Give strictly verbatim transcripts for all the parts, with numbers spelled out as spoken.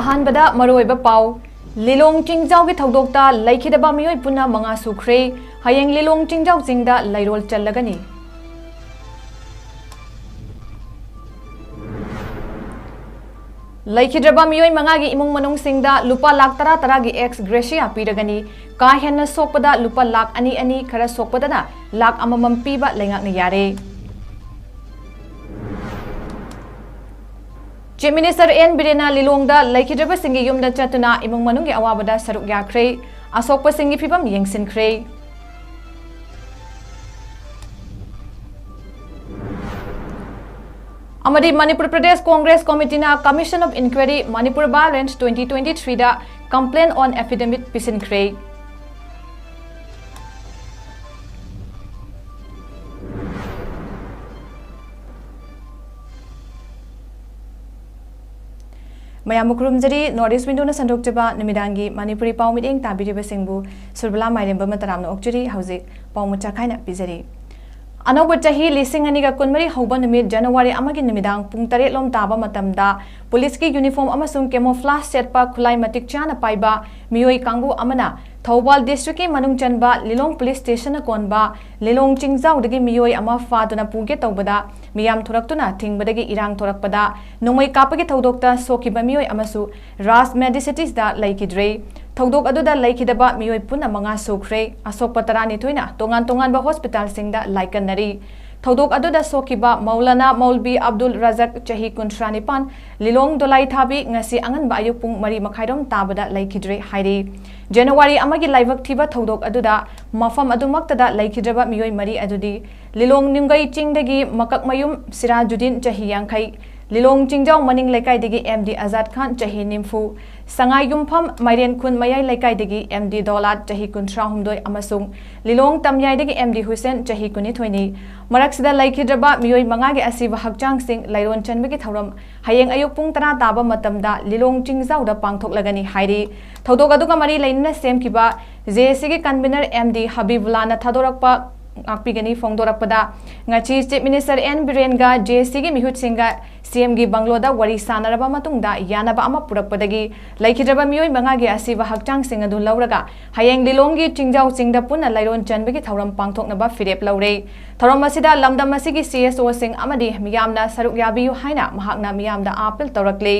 ꯑꯍꯥꯟꯕꯗ ꯃꯔꯨꯑꯣꯏꯕ ꯄꯥꯎ꯫ ꯂꯤꯂꯣꯡ ꯆꯤꯡꯖꯥꯎꯒꯤ ꯊꯧꯗꯣꯛꯇ ꯂꯩꯈꯤꯗꯕ ꯃꯤꯑꯣꯏ ꯄꯨꯟꯅ ꯃꯉꯥ ꯁꯨꯈ꯭ꯔꯦ꯫ ꯍꯌꯦꯡ ꯂꯤꯂꯣꯡ ꯆꯤꯡꯖꯥꯎ ꯆꯤꯡꯗ ꯂꯩꯔꯣꯜ ꯆꯜꯂꯒꯅꯤ꯫ ꯂꯩꯈꯤꯗ꯭ꯔꯕ ꯃꯤꯑꯣꯏ ꯃꯉꯥꯒꯤ ꯏꯃꯨꯡ ꯃꯅꯨꯡꯁꯤꯡꯗ ꯂꯨꯄꯥ ꯂꯥꯈ ꯇꯔꯥ ꯇꯔꯥꯒꯤ ex gratia ꯄꯤꯔꯒꯅꯤ꯫ ꯀꯥ ꯍꯦꯟꯅ ꯁꯣꯛꯄꯗ ꯂꯨꯄꯥ ꯂꯥꯈ ꯑꯅꯤ ꯑꯅꯤ, ꯈꯔ ꯁꯣꯛꯄꯗꯅ ꯂꯥꯈ ꯑꯃꯃꯝ ꯄꯤꯕ ꯂꯩꯉꯥꯛꯅ ꯌꯥꯔꯦ꯫ Chief Minister ꯑꯦꯟ ꯕꯤꯔꯦꯟꯅ ꯂꯤꯂꯣꯡꯗ ꯂꯩꯈꯤꯗ꯭ꯔꯕꯁꯤꯡꯒꯤ ꯌꯨꯝꯗ ꯆꯠꯇꯨꯅ ꯏꯃꯨꯡ ꯃꯅꯨꯡꯒꯤ ꯑꯋꯥꯕꯗ ꯁꯔꯨꯛ ꯌꯥꯈ꯭ꯔꯦ, ꯑꯁꯣꯛꯄꯁꯤꯡꯒꯤ ꯐꯤꯕꯝ ꯌꯦꯡꯁꯤꯟꯈ꯭ꯔꯦ꯫ ꯑꯃꯗꯤ Manipur Pradesh Congress ꯀꯣꯃꯤꯇꯤꯅ Commission of Inquiry Manipur Violence twenty twenty-three the complaint on affidavit ꯄꯤꯁꯤꯟꯈ꯭ꯔꯦ꯫ ꯃꯌꯥꯝꯕꯨ ꯈꯨꯔꯨꯝꯖꯔꯤ꯫ North East Window ꯅ ꯁꯟꯗꯣꯛꯆꯕ ꯅꯨꯃꯤꯗꯥꯡꯒꯤ ꯃꯅꯤꯄꯨꯔꯤ ꯄꯥꯎ ꯃꯤꯠꯌꯦꯡ ꯇꯥꯕꯤꯔꯤꯕꯁꯤꯡꯕꯨ ꯁꯨꯔꯕꯂꯥ ꯃꯥꯏꯔꯦꯝꯕꯝꯅ ꯇꯔꯥꯝꯅ ꯑꯣꯛꯆꯔꯤ꯫ ꯍꯧꯖꯤꯛ ꯄꯥꯎ ꯃꯆꯥ ꯈꯥꯏꯅ ꯄꯤꯖꯔꯤ꯫ ꯑꯅꯧꯕ ꯆꯍꯤ ꯂꯤꯁꯤꯡ ꯑꯅꯤꯒ ꯀꯨꯟꯃꯔꯤ ꯍꯧꯕ ꯅꯨꯃꯤꯠ January ꯑꯃꯒꯤ ꯅꯨꯃꯤꯗꯥꯡ ꯄꯨꯡ ꯇꯔꯦꯠ ꯂꯣꯝ ꯇꯥꯕ ꯃꯇꯝꯗ ꯄꯨꯂꯤꯁꯀꯤ uniform ꯑꯃꯁꯨꯡ camouflage ꯁꯦꯠꯄ ꯈꯨꯠꯂꯥꯏ ꯃꯇꯤꯛ ꯆꯥꯅ ꯄꯥꯏꯕ ꯃꯤꯑꯣꯏ ꯀꯥꯡꯕꯨ ꯑꯃꯅ ꯊꯧꯕꯥꯜ district ꯀꯤ ꯃꯅꯨꯡ ꯆꯟꯕ ꯂꯤꯂꯣꯡ police station ꯅ ꯀꯣꯟꯕ ꯂꯤꯂꯣꯡ ꯆꯤꯡꯖꯥꯎꯗꯒꯤ ꯃꯤꯑꯣꯏ ꯑꯃ ꯐꯥꯗꯨꯅ ꯄꯨꯒꯦ ꯇꯧꯕꯗ ꯃꯤꯌꯥꯝ ꯊꯣꯔꯛꯇꯨꯅ ꯊꯤꯡꯕꯗꯒꯤ ꯏꯔꯥꯡ ꯊꯣꯔꯛꯄꯗ ꯅꯣꯡꯃꯩ ꯀꯥꯞꯄꯒꯤ ꯊꯧꯗꯣꯛꯇ ꯁꯣꯛꯈꯤꯕ ꯃꯤꯑꯣꯏ ꯑꯃꯁꯨ ꯔꯥꯖ ꯃꯦꯗꯤꯁꯤꯇꯤꯁꯇ ꯂꯩꯈꯤꯗ꯭ꯔꯦ꯫ ꯊꯧꯗꯣꯛ ꯑꯗꯨꯗ ꯂꯩꯈꯤꯗꯕ ꯃꯤꯑꯣꯏ ꯄꯨꯟꯅ ꯃꯉꯥ ꯁꯨꯈ꯭ꯔꯦ꯫ ꯑꯁꯣꯛꯄ ꯇꯔꯥꯅꯤꯊꯣꯏꯅ ꯇꯣꯉꯥꯟ ꯇꯣꯉꯥꯟꯕ hospital ꯁꯤꯡꯗ ꯂꯥꯏꯀꯠꯅꯔꯤ꯫ ꯊꯧꯗꯣꯛ ꯑꯗꯨꯗ ꯁꯣꯛꯈꯤꯕ ꯃꯧꯂꯥꯅꯥ ꯃꯧꯜꯕꯤ ꯑꯕꯗꯨꯜ ꯔꯖꯥꯛ, ꯆꯍꯤ ꯀꯨꯟꯊ꯭ꯔꯥ ꯅꯤꯄꯥꯟ, ꯂꯤꯂꯣꯡ ꯗꯣꯂꯥꯏꯊꯥꯕꯤ, ꯉꯁꯤ ꯑꯉꯟꯕ ꯑꯌꯨꯛ ꯄꯨꯡ ꯃꯔꯤ ꯃꯈꯥꯏꯔꯣꯝ ꯇꯥꯕꯗ ꯂꯩꯈꯤꯗ꯭ꯔꯦ ꯍꯥꯏꯔꯤ꯫ January ꯑꯃꯒꯤ ꯂꯥꯏꯕꯛ ꯊꯤꯕ ꯊꯧꯗꯣꯛ ꯑꯗꯨꯗ ꯃꯐꯝ ꯑꯗꯨꯃꯛꯇꯗ ꯂꯩꯈꯤꯗ꯭ꯔꯕ ꯃꯤꯑꯣꯏ ꯃꯔꯤ ꯑꯗꯨꯗꯤ ꯂꯤꯂꯣꯡ ꯅꯤꯡꯒꯩ ꯆꯤꯡꯗꯒꯤ ꯃꯀꯛꯃꯌꯨꯝ ꯁꯤꯔꯥꯖꯨꯗꯤꯟ, ꯆꯍꯤ ꯌꯥꯡꯈꯩ, ꯂꯤꯂꯣꯡ ꯆꯤꯡꯖꯥꯎ ꯃꯅꯤꯡ ꯂꯩꯀꯥꯏꯗꯒꯤ ꯑꯦꯝ ꯗꯤ ꯑꯖꯥꯗ ꯈꯥꯟ, ꯆꯍꯤ ꯅꯤꯐꯨ, ꯁꯉꯥꯏ ꯌꯨꯝꯐꯝ ꯃꯥꯏꯔꯦꯟ ꯈꯨꯟ ꯃꯌꯥꯏ ꯂꯩꯀꯥꯏꯗꯒꯤ ꯑꯦꯝ ꯗꯤ ꯗꯣꯂꯥꯠ, ꯆꯍꯤ ꯀꯨꯟꯊ꯭ꯔꯥ ꯍꯨꯝꯗꯣꯏ, ꯑꯃꯁꯨꯡ ꯂꯤꯂꯣꯡ ꯇꯝꯌꯥꯏꯗꯒꯤ ꯑꯦꯝ ꯗꯤ ꯍꯨꯁꯦꯟ, ꯆꯍꯤ ꯀꯨꯟꯅꯤꯊꯣꯏꯅꯤ꯫ ꯃꯔꯛꯁꯤꯗ ꯂꯩꯈꯤꯗ꯭ꯔꯕ ꯃꯤꯑꯣꯏ ꯃꯉꯥꯒꯤ ꯑꯁꯤꯕ ꯍꯛꯆꯥꯡꯁꯤꯡ ꯂꯩꯔꯣꯟ ꯆꯟꯕꯒꯤ ꯊꯧꯔꯝ ꯍꯌꯦꯡ ꯑꯌꯨꯛ ꯄꯨꯡ ꯇꯔꯥ ꯇꯥꯕ ꯃꯇꯝꯗ ꯂꯤꯂꯣꯡ ꯆꯤꯡꯖꯥꯎꯗ ꯄꯥꯡꯊꯣꯛꯂꯒꯅꯤ ꯍꯥꯏꯔꯤ꯫ ꯊꯧꯗꯣꯛ ꯑꯗꯨꯒ ꯃꯔꯤ ꯂꯩꯅꯅ ꯁꯦꯝꯈꯤꯕ J A C ꯒꯤ convener ꯑꯦꯝ ꯗꯤ ꯍꯕꯤꯕꯨꯜꯂꯥꯅ ꯊꯥꯗꯣꯔꯛꯄ ꯉꯥꯛꯄꯤꯒꯅꯤ ꯐꯣꯡꯗꯣꯔꯛꯄꯗ, ꯉꯁꯤ Chief Minister ꯑꯦꯟ ꯕꯤꯔꯦꯟꯒ J A C ꯒꯤ ꯃꯤꯍꯨꯠꯁꯤꯡꯒ ꯁꯤꯑꯦꯝꯒꯤ ꯕꯪꯒꯂꯣꯗ ꯋꯥꯔꯤ ꯁꯥꯟꯅꯔꯕ ꯃꯇꯨꯡꯗ ꯌꯥꯅꯕ ꯑꯃ ꯄꯨꯔꯛꯄꯗꯒꯤ ꯂꯩꯈꯤꯗ꯭ꯔꯕ ꯃꯤꯑꯣꯏ ꯃꯉꯥꯒꯤ ꯑꯁꯤꯕ ꯍꯛꯆꯥꯡꯁꯤꯡ ꯑꯗꯨ ꯂꯧꯔꯒ ꯍꯌꯦꯡ ꯂꯤꯂꯣꯡꯒꯤ ꯆꯤꯡꯖꯥꯎ ꯆꯤꯡꯗ ꯄꯨꯟꯅ ꯂꯥꯏꯔꯣꯟ ꯆꯟꯕꯒꯤ ꯊꯧꯔꯝ ꯄꯥꯡꯊꯣꯛꯅꯕ ꯐꯤꯔꯦꯞ ꯂꯧꯔꯦ꯫ ꯊꯧꯔꯝ ꯑꯁꯤꯗ ꯂꯝꯗꯝ ꯑꯁꯤꯒꯤ ꯁꯤ ꯑꯦꯁ ꯑꯣꯁꯤꯡ ꯑꯃꯗꯤ ꯃꯤꯌꯥꯝꯅ ꯁꯔꯨꯛ ꯌꯥꯕꯤꯌꯨ ꯍꯥꯏꯅ ꯃꯍꯥꯛꯅ ꯃꯤꯌꯥꯝꯗ ꯑꯥꯄꯤꯜ ꯇꯧꯔꯛꯂꯤ꯫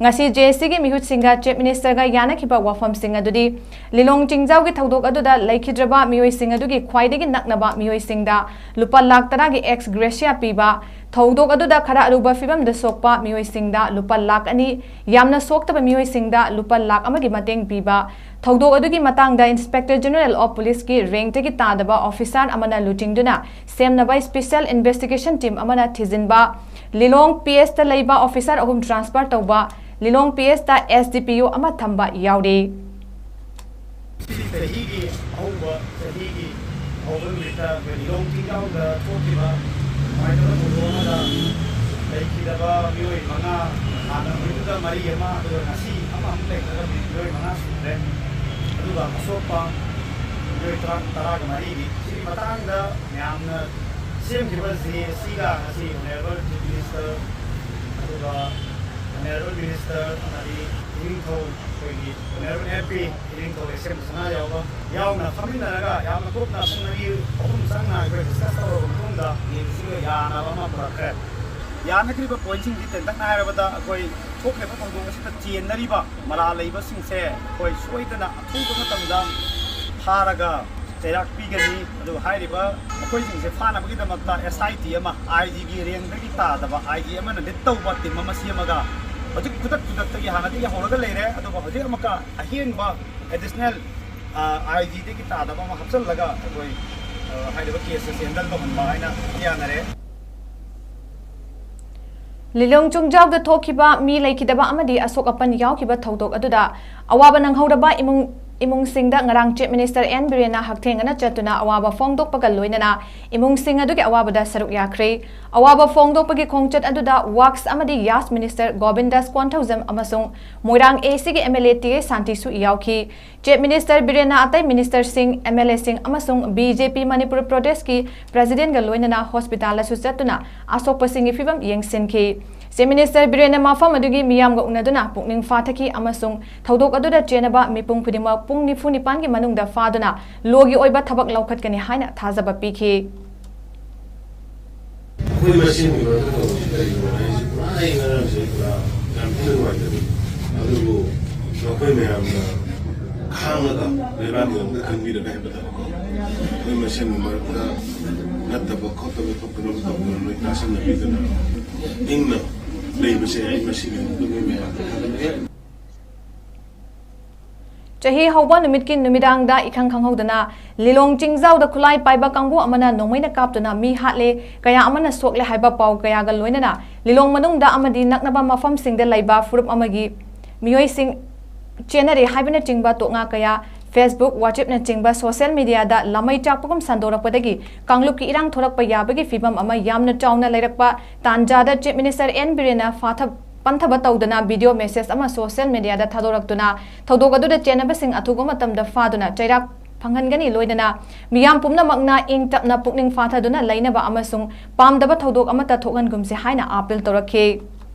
ꯉꯁꯤ ꯖꯦ ꯑꯦꯁ ꯁꯤꯒꯤ ꯃꯤꯍꯨꯠꯁꯤꯡꯒ ꯆꯤꯐ ꯃꯤꯅꯤꯁꯇꯔꯒ ꯌꯥꯅꯈꯤꯕ ꯋꯥꯐꯝꯁꯤꯡ ꯑꯗꯨꯗꯤ ꯂꯤꯂꯣꯡ ꯆꯤꯡꯖꯥꯎꯒꯤ ꯊꯧꯗꯣꯛ ꯑꯗꯨꯗ ꯂꯩꯈꯤꯗ꯭ꯔꯕ ꯃꯤꯑꯣꯏꯁꯤꯡ ꯑꯗꯨꯒꯤ ꯈ꯭ꯋꯥꯏꯗꯒꯤ ꯅꯛꯅꯕ ꯃꯤꯑꯣꯏꯁꯤꯡꯗ ꯂꯨꯄꯥ ꯂꯥꯈ ꯇꯔꯥꯒꯤ ꯑꯦꯛꯁ ꯒ꯭ꯔꯦꯁꯤꯌꯥ ꯄꯤꯕ, ꯊꯧꯗꯣꯛ ꯑꯗꯨꯗ ꯈꯔ ꯑꯔꯨꯕ ꯐꯤꯕꯝꯗ ꯁꯣꯛꯄ ꯃꯤꯑꯣꯏꯁꯤꯡꯗ ꯂꯨꯄꯥ ꯂꯥꯈ ꯑꯅꯤ, ꯌꯥꯝꯅ ꯁꯣꯛꯇꯕ ꯃꯤꯑꯣꯏꯁꯤꯡꯗ ꯂꯨꯄꯥ ꯂꯥꯈ ꯑꯃꯒꯤ ꯃꯇꯦꯡ ꯄꯤꯕ, ꯊꯧꯗꯣꯛ ꯑꯗꯨꯒꯤ ꯃꯇꯥꯡꯗ ꯏꯟꯁꯄꯦꯛꯇꯔ ꯖꯦꯅꯔꯦꯜ ꯑꯣꯐ ꯄꯨꯂꯤꯁꯀꯤ ꯔꯦꯡꯛꯇꯒꯤ ꯇꯥꯗꯕ ꯑꯣꯐꯤꯁꯥꯔ ꯑꯃꯅ ꯂꯨꯆꯤꯡꯗꯨꯅ ꯁꯦꯝꯅꯕ ꯁ꯭ꯄꯦꯁꯤꯌꯦꯜ ꯏꯟꯚꯦꯁꯇꯤꯒꯦꯁꯟ ꯇꯤꯝ ꯑꯃꯅ ꯊꯤꯖꯤꯟꯕ, ꯂꯤꯂꯣꯡ ꯄꯤ ꯑꯦꯁꯇ ꯂꯩꯕ ꯑꯣꯐꯤꯁꯥꯔ ꯑꯍꯨꯝ ꯇ꯭ꯔꯥꯟꯁꯐꯔ ꯇꯧꯕ, ꯂꯤꯂꯣꯡ ꯄꯤ ꯑꯦꯁꯇ ꯑꯦꯁ ꯗꯤ ꯄꯤ ꯑꯣ ꯑꯃ ꯊꯝꯕ ꯌꯥꯎꯔꯤ꯫ ꯆꯍꯤꯒꯤ ꯑꯍꯧꯕ, ꯆꯍꯤꯒꯤ ꯑꯍꯧꯕ ꯅꯨꯃꯤꯠꯇ ꯑꯩꯈꯣꯏ ꯂꯤꯂꯣꯡ ꯆꯤꯡꯖꯥꯎꯗ ꯊꯣꯛꯈꯤꯕ ꯅꯨꯡꯉꯥꯏꯇꯕ ꯊꯧꯗꯣꯛ ꯑꯃꯗ ꯂꯩꯈꯤꯗꯕ ꯃꯤꯑꯣꯏ ꯃꯉꯥ, ꯍꯥꯟꯅ ꯅꯨꯃꯤꯠꯇꯨꯗ ꯃꯔꯤ ꯑꯃ, ꯑꯗꯨꯒ ꯉꯁꯤ ꯑꯃ ꯑꯃꯨꯛ ꯂꯩꯈ꯭ꯔꯒ ꯃꯤꯑꯣꯏ ꯃꯉꯥ ꯁꯨꯔꯦ꯫ ꯑꯗꯨꯒ ꯑꯁꯣꯛꯄ ꯃꯤꯑꯣꯏ ꯇꯔꯥ, ꯇꯔꯥꯒ ꯃꯔꯤꯅꯤ꯫ ꯁꯤꯒꯤ ꯃꯇꯥꯡꯗ ꯃꯌꯥꯝꯅ ꯁꯦꯝꯈꯤꯕ ꯖꯦ ꯑꯦꯁ ꯁꯤꯒ ꯉꯁꯤ ꯑꯣꯅꯔꯦꯕꯜ ꯆꯤꯐ ꯃꯤꯅꯤꯁꯇꯔ, ꯑꯗꯨꯒ ꯑꯣꯅꯔꯦꯕꯜ ꯃꯤꯅꯤꯁꯇꯔ ꯑꯃꯗꯤ ꯏꯅꯤꯡꯊꯧ, ꯑꯩꯈꯣꯏꯒꯤ ꯑꯣꯅꯔꯦꯕꯜ ꯑꯦꯝ ꯄꯤ ꯏꯅꯤꯡꯊꯧ ꯑꯦꯁ ꯑꯦꯝ ꯁꯅꯥ ꯌꯥꯎꯕ ꯌꯥꯎꯅ ꯐꯝꯃꯤꯟꯅꯔꯒ ꯌꯥꯝꯅ ꯀꯨꯞꯅ ꯄꯨꯡ ꯑꯅꯤ ꯑꯍꯨꯝ ꯆꯪꯅ ꯑꯩꯈꯣꯏ ꯗꯤꯁꯀꯁ ꯇꯧꯔꯕ ꯃꯇꯨꯡꯗ ꯖꯦ ꯑꯦꯁ ꯁꯤꯒ ꯌꯥꯅꯕ ꯑꯃ ꯄꯨꯔꯛꯈ꯭ꯔꯦ꯫ ꯌꯥꯅꯈ꯭ꯔꯤꯕ ꯄꯣꯏꯟꯁꯤꯡꯁꯤ ꯇꯦꯟꯇꯛꯅ ꯍꯥꯏꯔꯕꯗ, ꯑꯩꯈꯣꯏ ꯊꯣꯛꯈ꯭ꯔꯤꯕ ꯊꯧꯗꯣꯛ ꯑꯁꯤꯗ ꯆꯦꯟꯅꯔꯤꯕ ꯃꯔꯥꯜ ꯂꯩꯕꯁꯤꯡꯁꯦ ꯑꯩꯈꯣꯏ ꯁꯣꯏꯗꯅ ꯑꯊꯨꯕ ꯃꯇꯝꯗ ꯐꯥꯔꯒ ꯆꯩꯔꯥꯛ ꯄꯤꯒꯅꯤ꯫ ꯑꯗꯨꯒ ꯍꯥꯏꯔꯤꯕ ꯃꯈꯣꯏꯁꯤꯡꯁꯦ ꯐꯥꯅꯕꯒꯤꯗꯃꯛꯇ ꯑꯦꯁ ꯑꯥꯏ ꯇꯤ ꯑꯃ, ꯑꯥꯏ ꯖꯤꯒꯤ ꯔꯦꯡꯗꯒꯤ ꯇꯥꯗꯕ ꯑꯥꯏ ꯖꯤ ꯑꯃꯅ ꯂꯤꯗ ꯇꯧꯕ ꯇꯤꯝ ꯑꯃ ꯁꯦꯝꯃꯒ ꯍꯧꯖꯤꯛ ꯈꯨꯗꯛ ꯈꯨꯗꯛꯇꯒꯤ ꯍꯥꯟꯅꯗꯒꯤ ꯍꯧꯔꯒ ꯂꯩꯔꯦ꯫ ꯑꯗꯨꯒ ꯍꯧꯖꯤꯛ ꯑꯃꯨꯛꯀ ꯑꯍꯦꯟꯕ ꯑꯦꯗꯤꯁꯅꯦꯜ ꯑꯥꯏ ꯖꯤꯗꯒꯤ ꯇꯥꯗꯕ ꯑꯃ ꯍꯥꯞꯆꯤꯜꯂꯒ ꯑꯩꯈꯣꯏ, ꯑ, ꯍꯥꯏꯔꯤꯕ ꯀꯦꯁ ꯑꯁꯤ ꯍꯦꯟꯗꯜ ꯇꯧꯍꯟꯕ ꯍꯥꯏꯅ ꯌꯥꯅꯔꯦ꯫ ꯂꯤꯂꯣꯡ ꯆꯤꯡꯖꯥꯎꯗ ꯊꯣꯛꯈꯤꯕ ꯃꯤ ꯂꯩꯈꯤꯗꯕ ꯑꯃꯗꯤ ꯑꯁꯣꯛ ꯑꯄꯟ ꯌꯥꯎꯈꯤꯕ ꯊꯧꯗꯣꯛ ꯑꯗꯨꯗ ꯑꯋꯥꯕ ꯅꯪꯍꯧꯔꯕ ꯏꯃꯨꯡ, ꯏꯃꯨꯡꯁꯤꯡꯗ ꯉꯔꯥꯡ ꯆꯤꯐ ꯃꯤꯅꯤꯁꯇꯔ ꯑꯦꯟ ꯕꯤꯔꯦꯟꯅ ꯍꯛꯊꯦꯡꯅꯅ ꯆꯠꯇꯨꯅ ꯑꯋꯥꯕ ꯐꯣꯡꯗꯣꯛꯄꯒ ꯂꯣꯏꯅꯅ ꯏꯃꯨꯡꯁꯤꯡ ꯑꯗꯨꯒꯤ ꯑꯋꯥꯕꯗ ꯁꯔꯨꯛ ꯌꯥꯈ꯭ꯔꯦ꯫ ꯑꯋꯥꯕ ꯐꯣꯡꯗꯣꯛꯄꯒꯤ ꯈꯣꯡꯆꯠ ꯑꯗꯨꯗ ꯋꯥꯛꯁ ꯑꯃꯗꯤ ꯌꯥꯁ ꯃꯤꯅꯤꯁꯇꯔ ꯒꯣꯕꯤꯟꯗꯥꯁ ꯀꯣꯟꯊꯧꯖꯝ ꯑꯃꯁꯨꯡ ꯃꯣꯏꯔꯥꯡ ꯑꯦ ꯁꯤꯒꯤ M L A T A ꯁꯥꯟꯇꯤꯁꯨ ꯌꯥꯎꯈꯤ꯫ ꯆꯤꯐ ꯃꯤꯅꯤꯁꯇꯔ ꯕꯤꯔꯦꯟꯅ ꯑꯇꯩ ꯃꯤꯅꯤꯁꯇꯔꯁꯤꯡ, ꯑꯦꯝ ꯑꯦꯜ ꯑꯦꯁꯤꯡ ꯑꯃꯁꯨꯡ ꯕꯤ ꯖꯦ ꯄꯤ ꯃꯅꯤꯄꯨꯔ ꯄ꯭ꯔꯗꯦꯁꯀꯤ ꯄ꯭ꯔꯦꯁꯤꯗꯦꯟꯒ ꯂꯣꯏꯅꯅ ꯍꯣꯁꯄꯤꯇꯥꯜꯗꯁꯨ ꯆꯠꯇꯨꯅ ꯑꯁꯣꯛꯄꯁꯤꯡꯒꯤ ꯐꯤꯕꯝ ꯌꯦꯡꯁꯤꯟꯈꯤ꯫ ꯆꯤꯐ ꯃꯤꯅꯤꯁꯇꯔ ꯕꯤꯔꯦꯟꯅ ꯃꯐꯝ ꯑꯗꯨꯒꯤ ꯃꯤꯌꯥꯝꯒ ꯎꯅꯗꯨꯅ ꯄꯨꯛꯅꯤꯡ ꯐꯥꯊꯈꯤ ꯑꯃꯁꯨꯡ ꯊꯧꯗꯣꯛ ꯑꯗꯨꯗ ꯆꯦꯟꯅꯕ ꯃꯤꯄꯨꯝ ꯈꯨꯗꯤꯡꯃꯛ ꯄꯨꯡ ꯅꯤꯐꯨ ꯅꯤꯄꯥꯟꯒꯤ ꯃꯅꯨꯡꯗ ꯐꯥꯗꯨꯅ ꯂꯣꯒꯤ ꯑꯣꯏꯕ ꯊꯕꯛ ꯂꯧꯈꯠꯀꯅꯤ ꯍꯥꯏꯅ ꯊꯥꯖꯕ ꯄꯤꯈꯤ꯫ ꯑꯩꯈꯣꯏ ꯃꯁꯦꯟꯒꯤ ꯃꯔꯛꯇ ꯇꯧꯕꯁꯤ ꯀꯔꯤꯒꯤꯅꯣ ꯍꯥꯏꯁꯤ ꯄꯨꯔꯥ ꯑꯩ ꯉꯔꯥꯡꯁꯦ ꯄꯨꯔꯥ ꯌꯥꯝ ꯊꯤꯅ ꯅꯨꯡꯉꯥꯏꯇꯕ꯫ ꯑꯗꯨꯕꯨ ꯃꯈꯣꯏ ꯃꯌꯥꯝꯅ ꯈꯥꯡꯉꯒ ꯂꯩꯕꯥꯛꯀꯤꯗꯃꯛꯇ ꯈꯟꯕꯤꯔꯒ ꯍꯥꯏꯕ ꯇꯥꯔꯦꯀꯣ, ꯑꯩꯈꯣꯏ ꯃꯁꯦꯟꯒꯤ ꯃꯔꯛꯇ ꯅꯠꯇꯕ ꯈꯣꯠꯇꯕ ꯊꯣꯛꯇꯅꯕ ꯇꯧꯗꯅ ꯂꯣꯏ ꯇꯥꯁꯤꯟꯅꯕꯤꯗꯅ ꯏꯪꯅ ꯂꯩꯕꯁꯦ ꯑꯩ ꯃꯁꯤꯒꯤꯗꯃꯛꯇ ꯃꯣꯏ ꯃꯌꯥꯝꯗ ꯊꯥꯒꯠꯂꯦ꯫ ꯆꯍꯤ ꯍꯧꯕ ꯅꯨꯃꯤꯠꯀꯤ ꯅꯨꯃꯤꯗꯥꯡꯗ ꯏꯈꯪ ꯈꯪꯍꯧꯗꯅ ꯂꯤꯂꯣꯡ ꯆꯤꯡꯖꯥꯎꯗ ꯈꯨꯠꯂꯥꯏ ꯄꯥꯏꯕ ꯀꯥꯡꯕꯨ ꯑꯃꯅ ꯅꯣꯡꯃꯩꯅ ꯀꯥꯞꯇꯨꯅ ꯃꯤ ꯍꯥꯠꯂꯦ, ꯀꯌꯥ ꯑꯃꯅ ꯁꯣꯛꯂꯦ ꯍꯥꯏꯕ ꯄꯥꯎ ꯀꯌꯥꯒ ꯂꯣꯏꯅꯅ ꯂꯤꯂꯣꯡ ꯃꯅꯨꯡꯗ ꯑꯃꯗꯤ ꯅꯛꯅꯕ ꯃꯐꯝꯁꯤꯡꯗ ꯂꯩꯕ ꯐꯨꯔꯨꯞ ꯑꯃꯒꯤ ꯃꯤꯑꯣꯏꯁꯤꯡ ꯆꯦꯟꯅꯔꯦ ꯍꯥꯏꯕꯅꯆꯤꯡꯕ ꯇꯣꯛꯉꯥ ꯀꯌꯥ Facebook, WhatsAppꯅꯆꯤꯡꯕ ꯁꯣꯁꯤꯌꯦꯜ ꯃꯤꯗꯤꯌꯥꯗ ꯂꯥꯃꯩ ꯆꯥꯛꯄꯒꯨꯝ ꯁꯟꯗꯣꯔꯛꯄꯗꯒꯤ ꯀꯥꯡꯂꯨꯞꯀꯤ ꯏꯔꯥꯡ ꯊꯣꯔꯛꯄ ꯌꯥꯕꯒꯤ ꯐꯤꯚꯝ ꯑꯃ ꯌꯥꯝꯅ ꯆꯥꯎꯅ ꯂꯩꯔꯛꯄ ꯇꯥꯟꯖꯥꯗ ꯆꯤꯐ ꯃꯤꯅꯤꯁꯇꯔ ꯑꯦꯟ ꯕꯤꯔꯦꯟꯅ ꯐꯥꯊ ꯄꯟꯊꯕ ꯇꯧꯗꯅ ꯚꯤꯗꯤꯑꯣ ꯃꯦꯁꯦꯖ ꯑꯃ ꯁꯣꯁꯤꯌꯦꯜ ꯃꯤꯗꯤꯌꯥꯗ ꯊꯥꯗꯣꯔꯛꯇꯨꯅ ꯊꯧꯗꯣꯛ ꯑꯗꯨꯗ ꯆꯦꯟꯅꯕꯁꯤꯡ ꯑꯊꯨꯕ ꯃꯇꯝꯗ ꯐꯥꯗꯨꯅ ꯆꯩꯔꯥꯛ ꯐꯪꯍꯟꯒꯅꯤ, ꯂꯣꯏꯅꯅ ꯃꯤꯌꯥꯝ ꯄꯨꯝꯅꯃꯛꯅ ꯏꯪ ꯇꯞꯅ ꯄꯨꯛꯅꯤꯡ ꯐꯥꯊꯗꯨꯅ ꯂꯩꯅꯕ ꯑꯃꯁꯨꯡ ꯄꯥꯝꯗꯕ ꯊꯧꯗꯣꯛ ꯑꯃꯠꯇ ꯊꯣꯛꯍꯟꯒꯨꯝꯁꯤ ꯍꯥꯏꯅ ꯑꯥꯄꯤꯜ ꯇꯧꯔꯛꯈꯤ꯫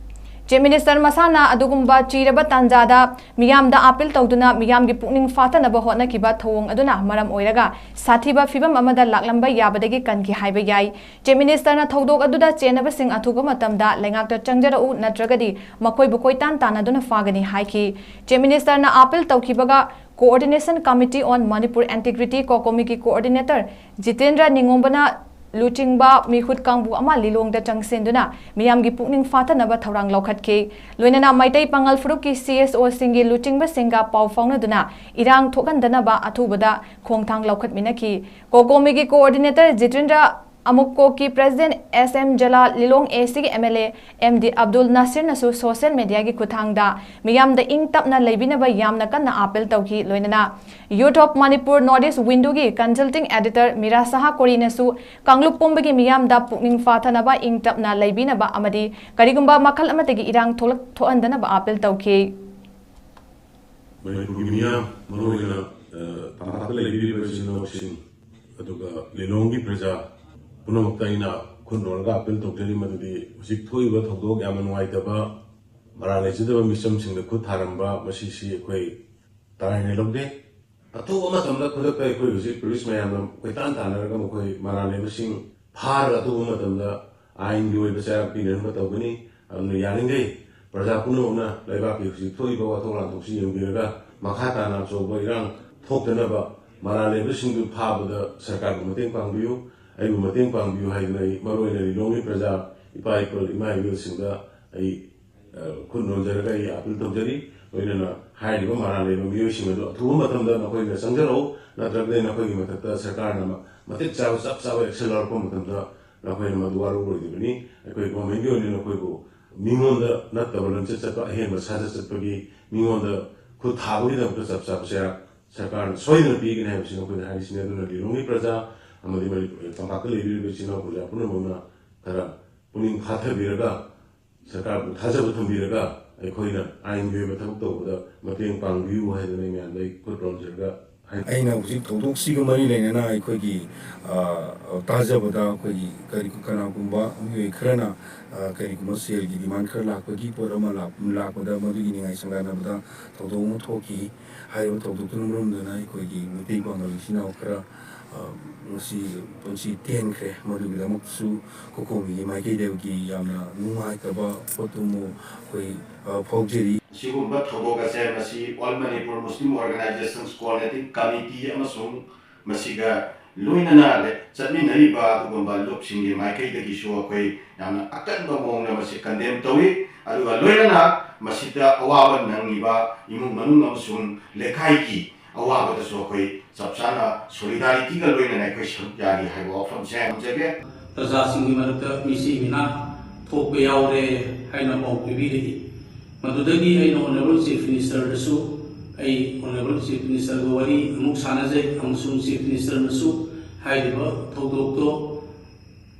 ꯆꯤꯐ ꯃꯤꯅꯤꯁꯇꯔ ꯃꯁꯥꯅ ꯑꯗꯨꯒꯨꯝꯕ ꯆꯤꯔꯕ ꯇꯥꯟꯖꯥꯗ ꯃꯤꯌꯥꯝꯗ ꯑꯥꯄꯤꯜ ꯇꯧꯗꯨꯅ ꯃꯤꯌꯥꯝꯒꯤ ꯄꯨꯛꯅꯤꯡ ꯐꯥꯊꯅꯕ ꯍꯣꯠꯅꯈꯤꯕ ꯊꯧꯑꯣꯡ ꯑꯗꯨꯅ ꯃꯔꯝ ꯑꯣꯏꯔꯒ ꯁꯥꯊꯤꯕ ꯐꯤꯚꯝ ꯑꯃꯗ ꯂꯥꯛꯂꯝꯕ ꯌꯥꯕꯗꯒꯤ ꯀꯟꯈꯤ ꯍꯥꯏꯕ ꯌꯥꯏ꯫ ꯆꯤꯐ ꯃꯤꯅꯤꯁꯇꯔꯅ ꯊꯧꯗꯣꯛ ꯑꯗꯨꯗ ꯆꯦꯟꯅꯕꯁꯤꯡ ꯑꯊꯨꯕ ꯃꯇꯝꯗ ꯂꯩꯉꯥꯛꯇ ꯆꯪꯖꯔꯛꯎ, ꯅꯠꯇ꯭ꯔꯒꯗꯤ ꯃꯈꯣꯏꯕꯨ ꯀꯣꯏꯇꯥꯟ ꯇꯥꯟꯅꯗꯨꯅ ꯐꯥꯒꯅꯤ ꯍꯥꯏꯈꯤ꯫ ꯆꯤꯐ ꯃꯤꯅꯤꯁꯇꯔꯅ ꯑꯥꯄꯤꯜ ꯇꯧꯈꯤꯕꯒ Coordination Committee on Manipur Integrity, ꯀꯣꯀꯣꯃꯤꯒꯤ ꯀꯣꯑꯣꯔꯗꯤꯅꯦꯇꯔ ꯖꯤꯇꯦꯟꯗ꯭ꯔ ꯅꯤꯉꯣꯝꯕꯅ ꯂꯨꯆꯤꯡꯕ ꯃꯤꯍꯨꯠ ꯀꯥꯡꯕꯨ ꯑꯃ ꯂꯤꯂꯣꯡꯗ ꯆꯪꯁꯤꯟꯗꯨꯅ ꯃꯤꯌꯥꯝꯒꯤ ꯄꯨꯛꯅꯤꯡ ꯐꯥꯊꯅꯕ ꯊꯧꯔꯥꯡ ꯂꯧꯈꯠꯈꯤ꯫ ꯂꯣꯏꯅꯅ ꯃꯩꯇꯩ ꯄꯥꯉꯜ ꯐꯨꯔꯨꯞꯀꯤ ꯁꯤ ꯑꯦꯁ ꯑꯣꯁꯤꯡꯒꯤ ꯂꯨꯆꯤꯡꯕꯁꯤꯡꯒ ꯄꯥꯎ ꯐꯥꯎꯅꯗꯨꯅ ꯏꯔꯥꯡ ꯊꯣꯛꯍꯟꯗꯅꯕ ꯑꯊꯨꯕꯗ ꯈꯣꯡꯊꯥꯡ ꯂꯧꯈꯠꯃꯤꯟꯅꯈꯤ꯫ ꯀꯣꯀꯣꯃꯤꯒꯤ ꯀꯣꯑꯣꯔꯗꯤꯅꯦꯇꯔ ꯖꯤꯇꯦꯟꯗ꯭ꯔ ꯑꯃꯨꯛꯀꯣꯛꯀꯤ president S M Jalal, Lilong A ꯁꯤꯒꯤ M L A M D Abdul ꯅꯥꯁꯤꯔꯅꯁꯨ ꯁꯣꯁꯤꯌꯦꯜ ꯃꯤꯗꯤꯌꯥꯒꯤ ꯈꯨꯠꯊꯥꯡꯗ ꯃꯤꯌꯥꯝꯗ ꯏꯪ ꯇꯞꯅ ꯂꯩꯕꯤꯅꯕ ꯌꯥꯝꯅ ꯀꯟꯅ ꯑꯥꯄꯤꯜ ꯇꯧꯈꯤ꯫ ꯂꯣꯏꯅꯅ Youth of Manipur North East Window ꯒꯤ consulting editor ꯃꯤꯔꯥ ꯁꯍꯥ ꯀꯣꯔꯤꯅꯁꯨ ꯀꯥꯡꯂꯨꯞ ꯄꯨꯝꯕꯒꯤ ꯃꯤꯌꯥꯝꯗ ꯄꯨꯛꯅꯤꯡ ꯐꯥꯊꯅꯕ, ꯏꯪ ꯇꯞꯅ ꯂꯩꯕꯤꯅꯕ ꯑꯃꯗꯤ ꯀꯔꯤꯒꯨꯝꯕ ꯃꯈꯜ ꯑꯃꯠꯇꯒꯤ ꯏꯔꯥꯡ ꯊꯣꯛꯂꯛ-, ꯊꯣꯛꯍꯟꯗꯅꯕ ꯑꯥꯄꯤꯜ ꯇꯧꯈꯤ꯫ ꯃꯅꯤꯄꯨꯔꯒꯤ ꯃꯤꯌꯥꯝ, ꯃꯔꯨꯑꯣꯏꯅ, ꯑ, ꯇꯝꯄꯥꯛꯇ ꯂꯩꯕꯤꯔꯤꯕ ꯏꯆꯤꯜ ꯏꯅꯥꯎꯁꯤꯡ, ꯑꯗꯨꯒ ꯂꯤꯂꯣꯡꯒꯤ ꯄ꯭ꯔꯖꯥ ꯄꯨꯝꯅꯃꯛꯇ ꯑꯩꯅ ꯈꯨꯟꯅꯣꯜꯂꯒ ꯑꯥꯄꯤꯜ ꯇꯧꯖꯔꯤ ꯃꯗꯨꯗꯤ ꯍꯧꯖꯤꯛ ꯊꯣꯛꯏꯕ ꯊꯧꯗꯣꯛ ꯌꯥꯝꯅ ꯅꯨꯡꯉꯥꯏꯇꯕ, ꯃꯔꯥꯜ ꯂꯩꯖꯗꯕ ꯃꯤꯆꯝꯁꯤꯡꯗ ꯈꯨꯠ ꯊꯥꯔꯝꯕ ꯃꯁꯤꯁꯤ ꯑꯩꯈꯣꯏ ꯇꯔꯥꯏꯅ ꯂꯧꯗꯦ꯫ ꯑꯊꯨꯕ ꯃꯇꯝꯗ ꯈꯨꯗꯛꯇ ꯑꯩꯈꯣꯏ ꯍꯧꯖꯤꯛ ꯄꯨꯂꯤꯁ ꯃꯌꯥꯝꯅ ꯀꯣꯏꯇꯥꯟ ꯇꯥꯟꯅꯔꯒ ꯃꯈꯣꯏ ꯃꯔꯥꯜ ꯂꯩꯕꯁꯤꯡ ꯐꯥꯔꯒ ꯑꯊꯨꯕ ꯃꯇꯝꯗ ꯑꯥꯏꯟꯒꯤ ꯑꯣꯏꯕ ꯆꯩꯔꯥꯛ ꯄꯤꯅꯅꯕ ꯇꯧꯒꯅꯤ꯫ ꯑꯗꯨꯅ ꯌꯥꯔꯤꯈꯩ ꯄ꯭ꯔꯖꯥ ꯄꯨꯝꯅꯃꯛꯅ ꯂꯩꯕꯥꯛꯀꯤ ꯍꯧꯖꯤꯛ ꯊꯣꯛꯏꯕ ꯋꯥꯊꯣꯛ ꯂꯥꯟꯊꯣꯛꯁꯤ ꯌꯦꯡꯕꯤꯔꯒ ꯃꯈꯥ ꯇꯥꯅ ꯑꯆꯧꯕ ꯏꯔꯥꯡ ꯊꯣꯛꯇꯅꯕ ꯃꯔꯥꯜ ꯂꯩꯕꯁꯤꯡꯗꯨ ꯐꯥꯕꯗ ꯁꯔꯀꯥꯔꯕꯨ ꯃꯇꯦꯡ ꯄꯥꯡꯕꯤꯌꯨ, ꯑꯩꯕꯨ ꯃꯇꯦꯡ ꯄꯥꯡꯕꯤꯌꯨ ꯍꯥꯏꯗꯨꯅ ꯑꯩ ꯃꯔꯨꯑꯣꯏꯅ ꯂꯤꯂꯣꯡꯒꯤ ꯄ꯭ꯔꯖꯥ, ꯏꯄꯥ ꯏꯄꯨ, ꯏꯃꯥ ꯏꯕꯦꯜꯁꯤꯡꯗ ꯑꯩ, ꯑ, ꯈꯨꯠ ꯅꯣꯟꯖꯔꯒ ꯑꯩ ꯑꯥꯄꯤꯜ ꯇꯧꯖꯔꯤ꯫ ꯂꯣꯏꯅꯅ ꯍꯥꯏꯔꯤꯕ ꯃꯔꯥꯜ ꯂꯩꯕ ꯃꯤꯑꯣꯏꯁꯤꯡ ꯑꯗꯨ ꯑꯊꯨꯕ ꯃꯇꯝꯗ ꯅꯈꯣꯏꯅ ꯆꯪꯖꯔꯛꯎ, ꯅꯠꯇ꯭ꯔꯒꯗꯤ ꯅꯈꯣꯏꯒꯤ ꯃꯊꯛꯇ ꯁꯔꯀꯥꯔꯅ ꯃ-, ꯃꯇꯤꯛ ꯆꯥꯕ ꯆꯞ ꯆꯥꯕ action ꯂꯧꯔꯛꯄ ꯃꯇꯝꯗ ꯅꯈꯣꯏꯅ ꯃꯗꯨ ꯋꯥꯔꯧꯔꯣꯏꯗꯕꯅꯤ꯫ ꯑꯩꯈꯣꯏ governmentꯀꯤ ꯑꯣꯏꯅ ꯅꯈꯣꯏꯕꯨ ꯃꯤꯉꯣꯟꯗ ꯅꯠꯇꯕ ꯂꯝꯆꯠ ꯆꯠꯄ, ꯑꯍꯦꯟꯕ ꯁꯥꯖꯠ ꯆꯠꯄꯒꯤ ꯃꯤꯉꯣꯟꯗ ꯈꯨꯠ ꯊꯥꯕꯒꯤꯗꯃꯛꯇ ꯆꯞ ꯆꯥꯕ ꯆꯩꯔꯥꯛ ꯁꯔꯀꯥꯔꯅ ꯁꯣꯏꯗꯅ ꯄꯤꯒꯅꯤ ꯍꯥꯏꯕꯁꯤ ꯅꯈꯣꯏꯗ ꯍꯥꯏꯔꯤꯁꯤꯅꯤ꯫ ꯑꯗꯨꯅ ꯂꯤꯂꯣꯡꯒꯤ ꯄ꯭ꯔꯖꯥ ꯑꯃꯗꯤ ꯃꯅꯤꯄꯨꯔ ꯇꯝꯄꯥꯛꯇ ꯂꯩꯕꯤꯔꯤꯕ ꯏꯆꯤꯜ ꯏꯅꯥꯎ ꯄ꯭ꯔꯖꯥ ꯄꯨꯝꯅꯃꯛꯅ ꯈꯔ ꯄꯨꯛꯅꯤꯡ ꯐꯥꯊꯕꯤꯔꯒ ꯁꯔꯀꯥꯔꯕꯨ ꯊꯥꯖꯕ ꯊꯝꯕꯤꯔꯒ ꯑꯩꯈꯣꯏꯅ ꯑꯥꯏꯟꯒꯤ ꯑꯣꯏꯕ ꯊꯕꯛ ꯇꯧꯕꯗ ꯃꯇꯦꯡ ꯄꯥꯡꯕꯤꯌꯨ ꯍꯥꯏꯗꯅ ꯑꯩ ꯃꯌꯥꯝꯗ ꯑꯩ ꯈꯨꯠ ꯅꯣꯟꯖꯔꯒ ꯍꯥꯏ꯫ ꯑꯩꯅ ꯍꯧꯖꯤꯛ ꯊꯧꯗꯣꯛꯁꯤꯒ ꯃꯔꯤ ꯂꯩꯅꯅ ꯑꯩꯈꯣꯏꯒꯤ, ꯑ, ꯇꯥꯖꯕꯗ ꯑꯩꯈꯣꯏꯒꯤ ꯀꯔꯤ-, ꯀꯅꯥꯒꯨꯝꯕ ꯃꯤꯑꯣꯏ ꯈꯔꯅ, ꯑ, ꯀꯔꯤꯒꯨꯝꯕ ꯁꯦꯜꯒꯤ demand ꯈꯔ ꯂꯥꯛꯄꯒꯤ ꯄꯣꯠ ꯑꯃ ꯂꯥꯛ-, ꯂꯥꯛꯄꯗ ꯃꯗꯨꯒꯤ ꯅꯤꯡꯉꯥꯏ ꯁꯪꯗꯥꯟꯅꯕꯗ ꯊꯧꯗꯣꯛ ꯑꯃ ꯊꯣꯛꯈꯤ꯫ ꯍꯥꯏꯔꯤꯕ ꯊꯧꯗꯣꯛꯇꯨꯅ ꯃꯔꯝ ꯑꯣꯏꯗꯨꯅ ꯑꯩꯈꯣꯏꯒꯤ ꯃꯩꯇꯩ ꯄꯥꯉꯜ ꯏꯆꯤꯟ ꯏꯅꯥꯎ ꯈꯔ, ꯑ, ꯉꯁꯤ ꯄꯨꯟꯁꯤ ꯇꯦꯟꯈ꯭ꯔꯦ꯫ ꯃꯗꯨꯒꯤꯗꯃꯛꯇꯁꯨ ꯀꯣꯀꯣꯃꯤꯒꯤ ꯃꯥꯏꯀꯩꯗꯒꯤ ꯌꯥꯝꯅ ꯅꯨꯡꯉꯥꯏꯇꯕ ꯄꯣꯠꯇꯨꯃ ꯑꯩꯈꯣꯏ, ꯑ, ꯐꯥꯎꯖꯔꯤ꯫ ꯑꯁꯤꯒꯨꯝꯕ ꯊꯧꯗꯣꯛ ꯑꯁꯦ ꯃꯁꯤ All Manipur Muslim Organizations Coordinating Committee ꯑꯃꯁꯨꯡ ꯃꯁꯤꯒ ꯂꯣꯏꯅꯅ ꯆꯠꯃꯤꯟꯅꯔꯤꯕ ꯑꯗꯨꯒꯨꯝꯕ ꯂꯨꯞꯁꯤꯡꯒꯤ ꯃꯥꯏꯀꯩꯗꯒꯤꯁꯨ ꯑꯩꯈꯣꯏ ꯌꯥꯝꯅ ꯑꯀꯟꯕ ꯃꯑꯣꯡꯗ ꯃꯁꯤ condemn ꯇꯧꯏ꯫ ꯑꯗꯨꯒ ꯂꯣꯏꯅꯅ ꯃꯁꯤꯗ ꯑꯋꯥꯕ ꯅꯪꯂꯤꯕ ꯏꯃꯨꯡ ꯃꯅꯨꯡ ꯑꯃꯁꯨꯡ ꯂꯩꯀꯥꯏꯒꯤ ꯑꯋꯥꯕꯗꯁꯨ ꯑꯩꯈꯣꯏ ꯆꯞ ꯆꯥꯅ solidarityꯒ ꯂꯣꯏꯅꯅ ꯑꯩꯈꯣꯏ ꯁꯔꯨꯛ ꯌꯥꯔꯤ ꯍꯥꯏꯕ ꯋꯥꯐꯝꯁꯦ ꯊꯝꯖꯒꯦ꯫ ꯄ꯭ꯔꯖꯥꯁꯤꯡꯒꯤ ꯃꯔꯛꯇ ꯃꯤꯁꯤ ꯃꯤꯅꯥ ꯊꯣꯛꯄ ꯌꯥꯎꯔꯦ ꯍꯥꯏꯅ ꯄꯥꯎ ꯄꯤꯕꯤꯔꯛꯏ꯫ ꯃꯗꯨꯗꯒꯤ ꯑꯩꯅ Honourable Chief Ministerꯗꯁꯨ ꯑꯩ Honourable Chief Ministerꯒ ꯋꯥꯔꯤ ꯑꯃꯨꯛ ꯁꯥꯟꯅꯖꯩ ꯑꯃꯁꯨꯡ Chief Ministerꯅꯁꯨ ꯍꯥꯏꯔꯤꯕ ꯊꯧꯗꯣꯛꯇꯣ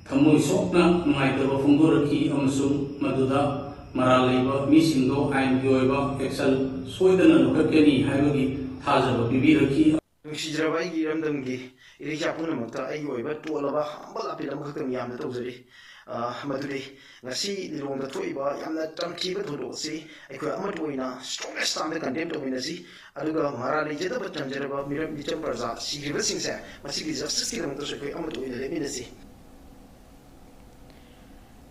ꯊꯃꯣꯏ ꯁꯣꯛꯅ ꯅꯨꯡꯉꯥꯏꯇꯕ ꯐꯣꯡꯗꯣꯔꯛꯈꯤ ꯑꯃꯁꯨꯡ ꯃꯗꯨꯗ ꯃꯔꯥꯜ ꯂꯩꯕ ꯃꯤꯁꯤꯡꯗꯣ ꯑꯥꯏꯟꯒꯤ ꯑꯣꯏꯕ action ꯁꯣꯏꯗꯅ ꯂꯧꯈꯠꯀꯅꯤ ꯍꯥꯏꯕꯒꯤ ꯊꯥꯖꯕ ꯄꯤꯕꯤꯔꯛꯈꯤ꯫ ꯅꯨꯡꯁꯤꯖꯔꯕ ꯑꯩꯒꯤ ꯏꯔꯝꯗꯝꯒꯤ ꯏꯔꯩꯆꯥ ꯄꯨꯝꯅꯃꯛꯇ ꯑꯩꯒꯤ ꯑꯣꯏꯕ ꯇꯣꯜꯂꯕ humble appeal ꯑꯃꯈꯛꯇꯪ ꯌꯥꯝꯅ ꯇꯧꯖꯔꯤ꯫ ꯑ, ꯃꯗꯨꯗꯤ ꯉꯁꯤ ꯂꯤꯂꯣꯡꯗ ꯊꯣꯛꯏꯕ ꯌꯥꯝꯅ ꯇꯝꯊꯤꯕ ꯊꯧꯗꯣꯛ ꯑꯁꯤ ꯑꯩꯈꯣꯏ ꯑꯃꯠꯇ ꯑꯣꯏꯅ strongest termꯗ condemn ꯇꯧꯃꯤꯟꯅꯁꯤ꯫ ꯑꯗꯨꯒ ꯃꯔꯥꯜ ꯂꯩꯖꯗꯕ ꯆꯪꯖꯔꯕ ꯃꯤꯔꯝ ꯃꯤꯆꯝ ꯄ꯭ꯔꯖꯥ ꯁꯤꯈ꯭ꯔꯤꯕꯁꯤꯡꯁꯦ ꯃꯁꯤꯒꯤ justiceꯀꯤꯗꯃꯛꯇꯁꯨ ꯑꯩꯈꯣꯏ ꯑꯃꯠꯇ ꯑꯣꯏꯅ ꯂꯦꯞꯃꯤꯟꯅꯁꯤ꯫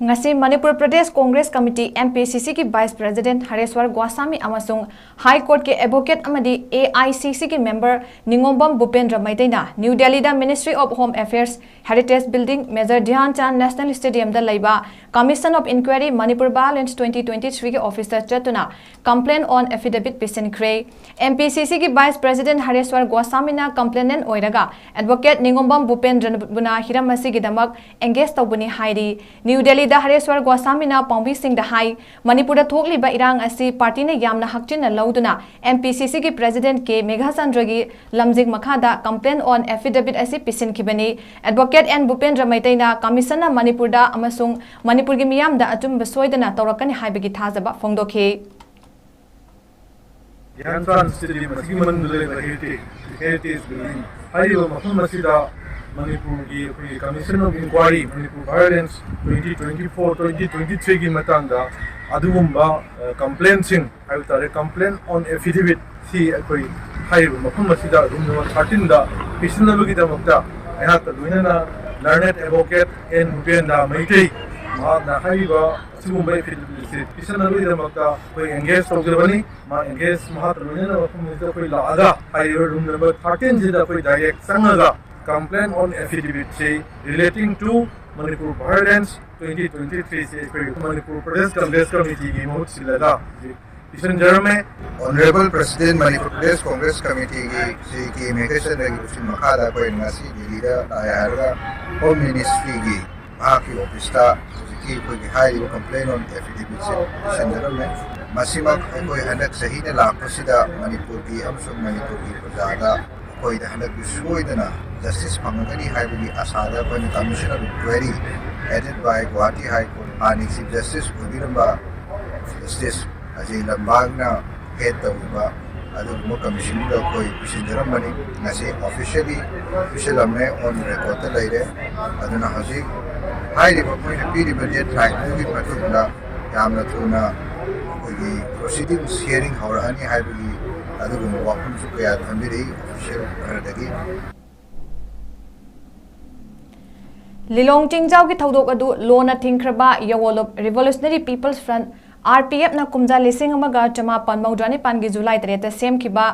ꯉꯁꯤ Manipur Pradesh Congress committee, M P C Cꯒꯤ Vice President ꯍꯔꯦꯁ꯭ꯋꯔ ꯒꯣꯁꯥꯃꯤ ꯑꯃꯁꯨꯡ High Courtꯀꯤ advocate ꯑꯃꯗꯤ A I C Cꯒꯤ member ꯅꯤꯉꯣꯝꯕꯝ ꯚꯨꯄꯦꯟꯗ꯭ꯔ ꯃꯩꯇꯩꯅ ꯅ꯭ꯌꯨ ꯗꯦꯜꯂꯤꯗ Ministry of Home Affairs, Heritage Building, Major Dhyan Chand National Stadiumꯗ ꯂꯩꯕ Commission of Inquiry Manipur Violence twenty twenty-threeꯒꯤ officeꯇ ꯆꯠꯇꯨꯅ complaint on affidavit ꯄꯤꯁꯤꯟꯈ꯭ꯔꯦ꯫ M P C Cꯒꯤ Vice President ꯍꯔꯦꯁ꯭ꯋꯔ ꯒꯣꯁꯥꯃꯤꯅ complainant ꯑꯣꯏꯔꯒ advocate ꯅꯤꯉꯣꯝꯕꯝ ꯚꯨꯄꯦꯟꯗ꯭ꯔꯕꯨꯅ ꯍꯤꯔꯝ ꯑꯁꯤꯒꯤꯗꯃꯛ engage ꯇꯧꯕꯅꯤ ꯍꯥꯏꯔꯤ꯫ ꯅ꯭ꯌꯨ ꯗꯦꯜꯂꯤꯗ ꯍꯔꯦꯁ꯭ꯋꯔ ꯒꯣꯁꯥꯃꯤꯅ ꯄꯥꯎꯃꯤꯁꯤꯡꯗ ꯍꯥꯏ, ꯃꯅꯤꯄꯨꯔꯗ ꯊꯣꯛꯂꯤꯕ ꯏꯔꯥꯡ ꯑꯁꯤ partyꯅ ꯌꯥꯝꯅ ꯍꯛꯆꯤꯟꯅ ꯂꯧꯗꯨꯅ M P C Cꯒꯤ President ꯀꯦ ꯃꯦꯘꯥꯆꯟꯗ꯭ꯔꯒꯤ ꯂꯝꯖꯤꯡ ꯃꯈꯥꯗ complaint on affidavit ꯑꯁꯤ ꯄꯤꯁꯤꯟꯈꯤꯕꯅꯤ꯫ Advocate N ꯚꯨꯄꯦꯟꯗ꯭ꯔ ꯃꯩꯇꯩꯅ Commissionꯅ ꯃꯅꯤꯄꯨꯔꯗ ꯑꯃꯁꯨꯡ ꯃꯅꯤꯄꯨꯔꯒꯤ ꯃꯤꯌꯥꯝꯗ ꯑꯆꯨꯝꯕ ꯁꯣꯏꯗꯅ ꯇꯧꯔꯛꯀꯅꯤ ꯍꯥꯏꯕꯒꯤ ꯊꯥꯖꯕ ꯐꯣꯡꯗꯣꯛꯈꯤ꯫ ꯙ꯭ꯌꯥꯟ ꯆꯥꯟ ꯁ꯭ꯇꯦꯗꯤꯌꯝ ꯑꯁꯤꯒꯤ ꯃꯅꯨꯡꯗ ꯂꯩꯕ ꯍꯦꯔꯤꯇꯦꯖ, ꯍꯦꯔꯤꯇꯦꯖ ꯕꯤꯜꯗꯤꯡ ꯍꯥꯏꯔꯤꯕ ꯃꯐꯝ ꯑꯁꯤꯗ ꯃꯅꯤꯄꯨꯔꯒꯤ ꯑꯩꯈꯣꯏꯒꯤ Commission of Inquiry, Manipur Violence twenty twenty-four, twenty twenty-threeꯒꯤ ꯃꯇꯥꯡꯗ ꯑꯗꯨꯒꯨꯝꯕ complaintꯁꯤꯡ ꯍꯥꯏꯕ ꯇꯥꯔꯦ, complaint on affidavit ꯁꯤ ꯑꯩꯈꯣꯏ ꯍꯥꯏꯔꯤꯕ ꯃꯐꯝ ꯑꯁꯤꯗ room number thirteenꯗ ꯄꯤꯁꯤꯟꯅꯕꯒꯤꯗꯃꯛꯇ ꯑꯩꯍꯥꯛꯀ ꯂꯣꯏꯅꯅ learned advocate N ꯚꯨꯄꯦꯟꯗ꯭ꯔ ꯃꯩꯇꯩ ꯃꯍꯥꯛꯅ ꯍꯥꯏꯔꯤꯕ ꯑꯁꯤꯒꯨꯝꯕ affidavitꯁꯤ ꯄꯤꯁꯤꯟꯅꯕꯒꯤꯗꯃꯛꯇ ꯑꯩꯈꯣꯏ engage ꯇꯧꯖꯕꯅꯤ꯫ ꯃꯥ engage ꯃꯍꯥꯛꯀ ꯂꯣꯏꯅꯅ ꯃꯐꯝ ꯑꯁꯤꯗ ꯑꯩꯈꯣꯏ ꯂꯥꯛꯑꯒ ꯍꯥꯏꯔꯤꯕ room number thirteenꯁꯤꯗ ꯑꯩꯈꯣꯏ direct ꯆꯪꯉꯒ complaint on affidavitꯁꯤ relating to Manipur Violence twenty twenty-threeꯁꯤ ꯑꯩꯈꯣꯏ ꯃꯅꯤꯄꯨꯔ ꯄ꯭ꯔꯗꯦꯁ ꯀꯪꯒ꯭ꯔꯦꯁ ꯀꯃꯤꯇꯤꯒꯤ ꯃꯍꯨꯠ ꯁꯤꯜꯂꯒ ꯍꯧꯖꯤꯛ ꯄꯤꯁꯤꯟꯖꯔꯝꯃꯦ꯫ Honourable President, Manipur Pradesh Congress Committeeꯒꯤ Shri ꯀꯦ ꯃꯦꯘꯆꯟꯗ꯭ꯔꯒꯤ ꯂꯨꯆꯤꯡ ꯃꯈꯥꯗ ꯑꯩꯈꯣꯏ ꯉꯁꯤ ꯗꯤꯜꯂꯤꯗ ꯂꯥꯛꯑꯦ ꯍꯥꯏꯔꯒ Home Ministryꯒꯤ ꯃꯍꯥꯛꯀꯤ officeꯇ ꯍꯧꯖꯤꯛꯀꯤ ꯑꯩꯈꯣꯏꯒꯤ ꯍꯥꯏꯔꯤꯕ complaint on affidavitꯁꯦ ꯄꯤꯁꯤꯟꯖꯔꯝꯃꯦ꯫ ꯃꯁꯤꯃꯛ ꯑꯩꯈꯣꯏ ꯍꯟꯗꯛ ꯆꯍꯤꯗ ꯂꯥꯛꯄꯁꯤꯗ ꯃꯅꯤꯄꯨꯔꯒꯤ ꯑꯃꯁꯨꯡ ꯃꯅꯤꯄꯨꯔꯒꯤ ꯄ꯭ꯔꯖꯥꯗ ꯑꯩꯈꯣꯏꯗ ꯍꯟꯗꯛꯇꯤ ꯁꯣꯏꯗꯅ justice ꯐꯪꯉꯒꯅꯤ ꯍꯥꯏꯕꯒꯤ ꯑꯁꯥꯗ ꯑꯩꯈꯣꯏꯅ Commission of Inquiry headed by Guwahati High Court ꯍꯥꯟꯅꯒꯤ Chief Justice ꯑꯣꯏꯕꯤꯔꯝꯕ Justice Ajay ꯂꯝꯕꯥꯡꯅ head ꯇꯧꯔꯤꯕ ꯑꯗꯨꯒꯨꯝꯕ ꯀꯃꯤꯁꯟꯗꯨꯗ ꯑꯩꯈꯣꯏ ꯄꯤꯁꯤꯟꯖꯔꯝꯕꯅꯤ꯫ ꯉꯁꯤ ꯑꯣꯐꯤꯁꯤꯌꯦꯜꯂꯤ ꯄꯤꯁꯤꯜꯂꯝꯃꯦ, ꯑꯣꯟ ꯔꯦꯀꯣꯔꯗꯇ ꯂꯩꯔꯦ꯫ ꯑꯗꯨꯅ ꯍꯧꯖꯤꯛ ꯍꯥꯏꯔꯤꯕ ꯃꯣꯏꯅ ꯄꯤꯔꯤꯕ ꯗꯦꯠ ꯂꯥꯏꯟꯗꯨꯒꯤ ꯃꯇꯨꯡꯗ ꯌꯥꯝꯅ ꯊꯨꯅ ꯑꯩꯈꯣꯏꯒꯤ ꯄ꯭ꯔꯣꯁꯤꯗꯤꯡꯁ ꯍꯤꯌꯥꯔꯤꯡ ꯍꯧꯔꯛꯑꯅꯤ ꯍꯥꯏꯕꯒꯤ ꯑꯗꯨꯒꯨꯝꯕ ꯋꯥꯐꯝꯁꯨ ꯀꯌꯥ ꯊꯝꯕꯤꯔꯛꯏ ꯑꯣꯐꯤꯁꯤꯌꯦꯜ ꯈꯔꯗꯒꯤ꯫ ꯂꯤꯂꯣꯡ ꯆꯤꯡꯖꯥꯎꯒꯤ ꯊꯧꯗꯣꯛ ꯑꯗꯨ ꯂꯣꯟꯅ ꯊꯤꯡꯈ꯭ꯔꯕ ꯌꯥꯋꯣꯂꯨꯞ Revolutionary People's Front, R P F, ꯅ ꯀꯨꯝꯖꯥ ꯂꯤꯁꯤꯡ ꯑꯃꯒ ꯆꯃꯥꯄꯟ ꯃꯧꯗ꯭ꯔꯥ ꯅꯤꯄꯥꯟꯒꯤ ꯖꯨꯂꯥꯏ ꯇꯔꯦꯠꯇ ꯁꯦꯝꯈꯤꯕ